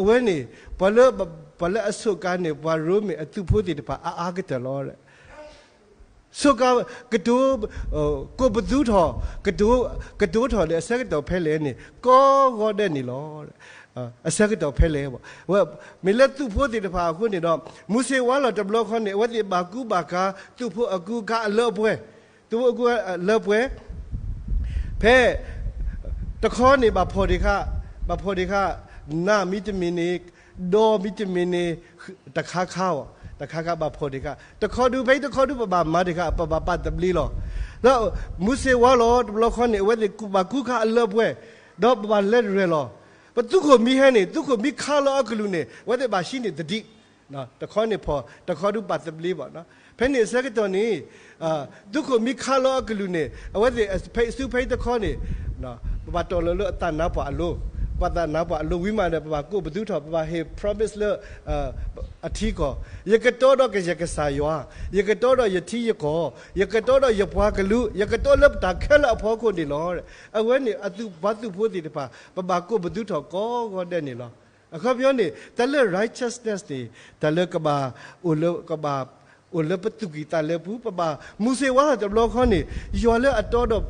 အဝဲန့ၣ် ပှၤလၢ, ပှၤလၢအစူးကါန့ၣ် ပှၤရိမ့ၤအသုးဖိသ့ၣ်တဖၣ်အါအါကတၢၢ်လီၤ. စူးကါ, ကတိၤ, ကိးပသူထီၣ်, ကတိၤ, ကတိၤထီၣ်လၢအဆၢကတီၢ်ဖဲလဲၣ်န့ၣ် ကိးဂီၤဒဲးန့ၣ်လီၤ. အဆၢကတီၢ်ဖဲလဲၣ်, မ့ၢ်လၢသုးဖိသ့ၣ်တဖၣ်အဃိန့ၣ်ဒီး မူၤစ့ဝါလီၤတဘျီဃီန့ၣ် အဝဲသ့ၣ်ဘၣ်ကူဘၣ်ကၤ သုးဖိအကူအကၤအလၢအပှဲၤ, သုးဖိအကူအကၤအလၢအပှဲၤ ဖဲ တခီန့ၣ် ဘၣ်ဖီၣ်ဒံးဃာ်, ဘၣ်ဖီၣ်ဒံးဃာ်, နးမ့တမ့ၢ်န့ၣ်, ဒီမ့တမ့ၢ်န့ၣ်, တခါခါအီၤ, တခါခါဘၣ်ဖီၣ်ဒံးဃာ်, တခီဒုး ဖဲတခီဒုး ပဘၣ်မၤဒံးဃာ်, ပဘၣ်ပာ်သဘျ့လီၤ. ဒီးမူၤစ့ဝါလီၤတဘျီဃီန့ၣ် အဝဲသ့ၣ်ကူၣ်ဘၣ်ကူခးအလၢအပှဲၤ, ဒီးပဘၣ်လဲၤရဲၣ်လီၤ. ပသုးခိၣ်မံဟဲန့ၣ် သုးခိၣ်မံခးလီၤအကလုာ်န့ၣ် အဝဲသ့ၣ်ဘၣ်ဟံးန့ၢ်သဒံး တခီန့ၣ်ဖီၣ်, တခီဒုးပာ်သဘျ့ဘၣ်. ဖဲန့ၣ်အဆၢကတီၢ်န့ၣ် သုးခိၣ်မံခးလီၤအကလုာ်န့ၣ် အဝဲသ့ၣ်ဖဲအံၤဆူဖဲအံၤတခီန့ၣ် ပဘၣ်တီၢ်လီၤလၢအသးနါပှၢ်အလိၤ, ပသးနါပှၢ်အလိၤဝံၤမးဒီး ပဘၣ်ကိးပသူထီၣ်, ပဘၣ်ဟ့ၣ် promise လၢ အထံကီၢ်, ယကတီဒီးယကစၢ်ယွၤ, ယကတီဒီးယထံယကီၢ်, ယကတီဒီးယပှၤကလုာ်, ယကတီလၢပတၢ်ခဲလၢာ်အဖီခိၣ်န့ၣ်လီၤ. အဝဲန့ၣ်အသုးပှၤသုးဖိသ့ၣ်တဖၣ် ပဘၣ်ကိးပသူထီၣ်ကိးဂီၤဒဲးန့ၣ်လီၤ. အခီပညီန့ၣ် တၢ်လၢ righteousness န့ၣ် တၢ်လၢကဘၣ်အိၣ်လၢ, ကဘၣ်အိၣ်လၢပသူၣ်ကံၢ်သးလဲပူၤ, ပဘၣ်မူၤစ့ဝါလီၤတဘျီဃီန့ၣ် ယွၤလၢအတီဒီး,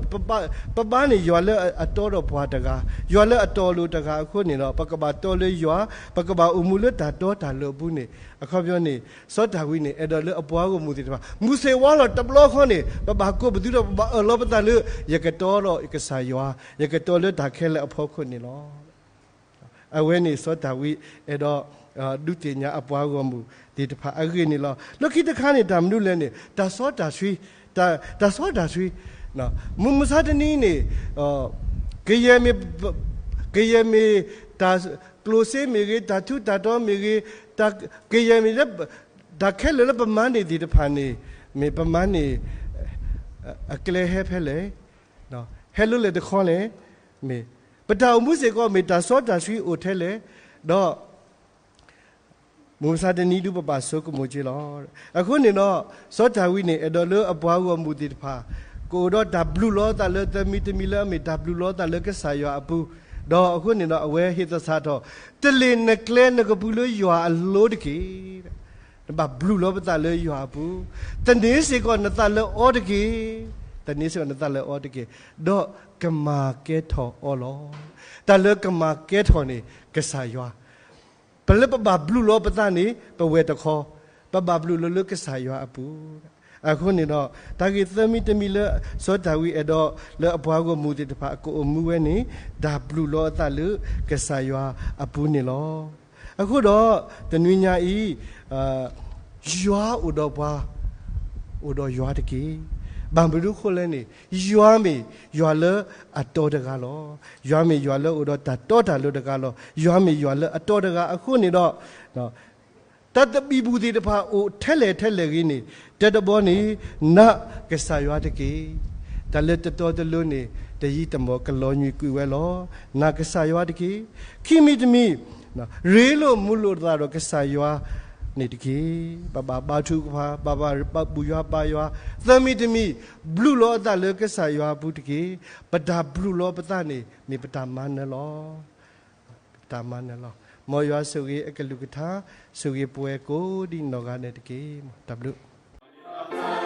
ပဘါန့ၣ် ယွၤလၢအတီဒီးပှၤတဂၤ, ယွၤလၢအတီအလိၤတဂၤအဃိန့ၣ်ဒီး ပကဘၣ်တီလၢယွၤ, ပကဘၣ်အိၣ်မူလၢတၢ်တီတၢ်လိၤအပူၤန့ၣ်, အခီပညီန့ၣ် စီၤဒၤဝံးန့ၣ် အဲၣ်ဒိးလၢအပှၤဂီၢ်မုၢ်သ့ၣ်တဖၣ် မူၤစ့ဝါလီၤတဘျီဃီန့ၣ် ပဘၣ်ကိးပသူဒီး ပဘၣ်အၢၣ်လီၤပသးလၢ ယကတီဒီးယကစၢ်ယွၤ, ယကတီလၢတၢ်ခဲလၢာ်အဖီခိၣ်န့ၣ်လီၤ. အဝဲန့ၣ်စီၤဒၤဝံးအဲၣ်ဒိး ဒုးသ့ၣ်ညါအပှၤဂီၢ်မုၢ်သ့ၣ်တဖၣ်အဂ့ၢ်န့ၣ်လီၤ. လၢခံတခါန့ၣ် တၢ်မနုၤလဲၣ်န့ၣ် တၢ်စီတၢ်ဆှံ, တၢ်စီတၢ်ဆှံ, မုၢ်မဆါတနံၤန့ၣ် ကယဲၢ်မ့ၢ်, ကယဲၢ်မ့ၢ်တၢ်ကျိၣ်စ့မ့ၢ်ဂ့ၤ, တၢ်ထူးတၢ်တီၤမ့ၢ်ဂ့ၤ, ကယဲၢ်မ့ၢ်လၢ တၢ်ခဲလၢာ်လၢပမၤန့ၢ်သ့ၣ်တဖၣ်န့ၣ် မ့ၢ်ပမၤန့ၢ် အကျဲဟဲဖဲလဲၣ်, ဟဲလၢလဲၣ်တခီလဲၣ်, မ့ၢ်ပတၢ်အိၣ်မူစ့ၢ်ကီး မ့ၢ်တၢ်စီတၢ်ဆှံအိၣ်ထဲလဲၣ်, ဒီး မုၢ်မဆါတနံၤဒုး ပဘၣ်ဆိကမိၣ်က့ၤလီၤ. အဃိန့ၣ်ဒီး စီၤဒၤဝံးန့ၣ် အဲၣ်ဒိးလၢအပှၤဂီၢ်မုၢ်သ့ၣ်တဖၣ် ကအိၣ်ဒီးတၢ်ဘျုးလီၤအသးလၢတမံၤတမံၤလၢအမ့ၢ်တၢ်ဘျုးလီၤအသးလၢကစၢ်ယွၤအပူၤ, ဒီးအဃိန့ၣ်ဒီး အဝဲဟ့ၣ်သဆၣ်ထီၣ်, တလ့ၣ်နကျဲနကပူၤလၢယွၤအလိၤတက့ၢ်. နဘၣ်ဘျုးလီၤပသးလၢယွၤအပူၤ, သန့ၤစ့ၢ်ကီးနသးလၢအီၤတက့ၢ်, သန့ၤစ့ၢ်ကီးနသးလၢအီၤတက့ၢ်, ဒီးကမၤကဲထီၣ်အီၤလီၤ. တၢ်လၢကမၤကဲထီၣ်န့ၣ် ကစၢ်ယွၤ ပလၢပဘၣ်ဘျုးလီၤပသးန့ၣ် ပဝဲၢ်တခီ, ပဘၣ်ဘျုးလီၤလၢကစၢ်ယွၤအပူၤ. အဃိန့ၣ်ဒီး တၢ်ဂ့ၢ်သၢမံၤတမံၤလၢ စီၤဒၤဝံးအဲၣ်ဒိးလၢအပှၤဂီၢ်မုၢ်သ့ၣ်တဖၣ် ကအိၣ်မူဝဲန့ၣ် တၢ်ဘျုးလီၤအသးလၢကစၢ်ယွၤအပူၤန့ၣ်လီၤ. အဃိဒီး တနွံညါအံၤ ယွၤအိၣ်ဒီးပှၤ အိၣ်ဒီးယွၤတက့ၢ်. ဘၣ်မနုၤအဃိလဲၣ်န့ၣ် ယွၤမ့ၢ်ယွၤလၢအတီတဂၤလီၤ. ယွၤမ့ၢ်ယွၤလၢအိၣ်ဒီးတၢ်တီတၢ်လိၤတဂၤလီၤ. ယွၤမ့ၢ်ယွၤလၢအတီတဂၤအဃိန့ၣ်ဒီး တၢ်သဘံၣ်ဘုၣ်သ့ၣ်တဖၣ်အိၣ်ထဲလဲၣ်ထဲလဲၣ်ဂ့ၤန့ၣ် တၢတဘီန့ၣ် နာ်ကစၢ်ယွၤတက့ၢ်. တၢ်လၢတတီတလိၤန့ၣ် တယံာ်တမီၢ်ကလီၤညွံးကွံာ်ဝဲလီၤ. နာ်ကစၢ်ယွၤတက့ၢ်. ခံမံၤတမံၤ ရ့လိာ်မုာ်လိာ်သးဒီးကစၢ်ယွၤန့ၣ်တက့ၢ်. ပဘၣ်ပာ်ထူၣ်ကဖၣ်, ပဘၣ်ပာ်ဘူၣ်ယွၤပာ်ယွၤ. သၢမံၤတမံၤ ဘျုးလီၤအသးလၢကစၢ်ယွၤအပူၤတက့ၢ်. ပတၢ်ဘျုးလီၤပသးန့ၣ် မ့ၢ်ပတၢ်မၤနၢၤလီၤ. ပတၢ်မၤနၢၤလီၤ. မ်ယွၤဆိၣ်ဂ့ၤအကလုၢ်ကထါ, ဆိၣ်ဂ့ၤပဝဲကိးဒံးနီၢ်ဂၤဒဲးတက့ၢ်. တၢ်ဘျုး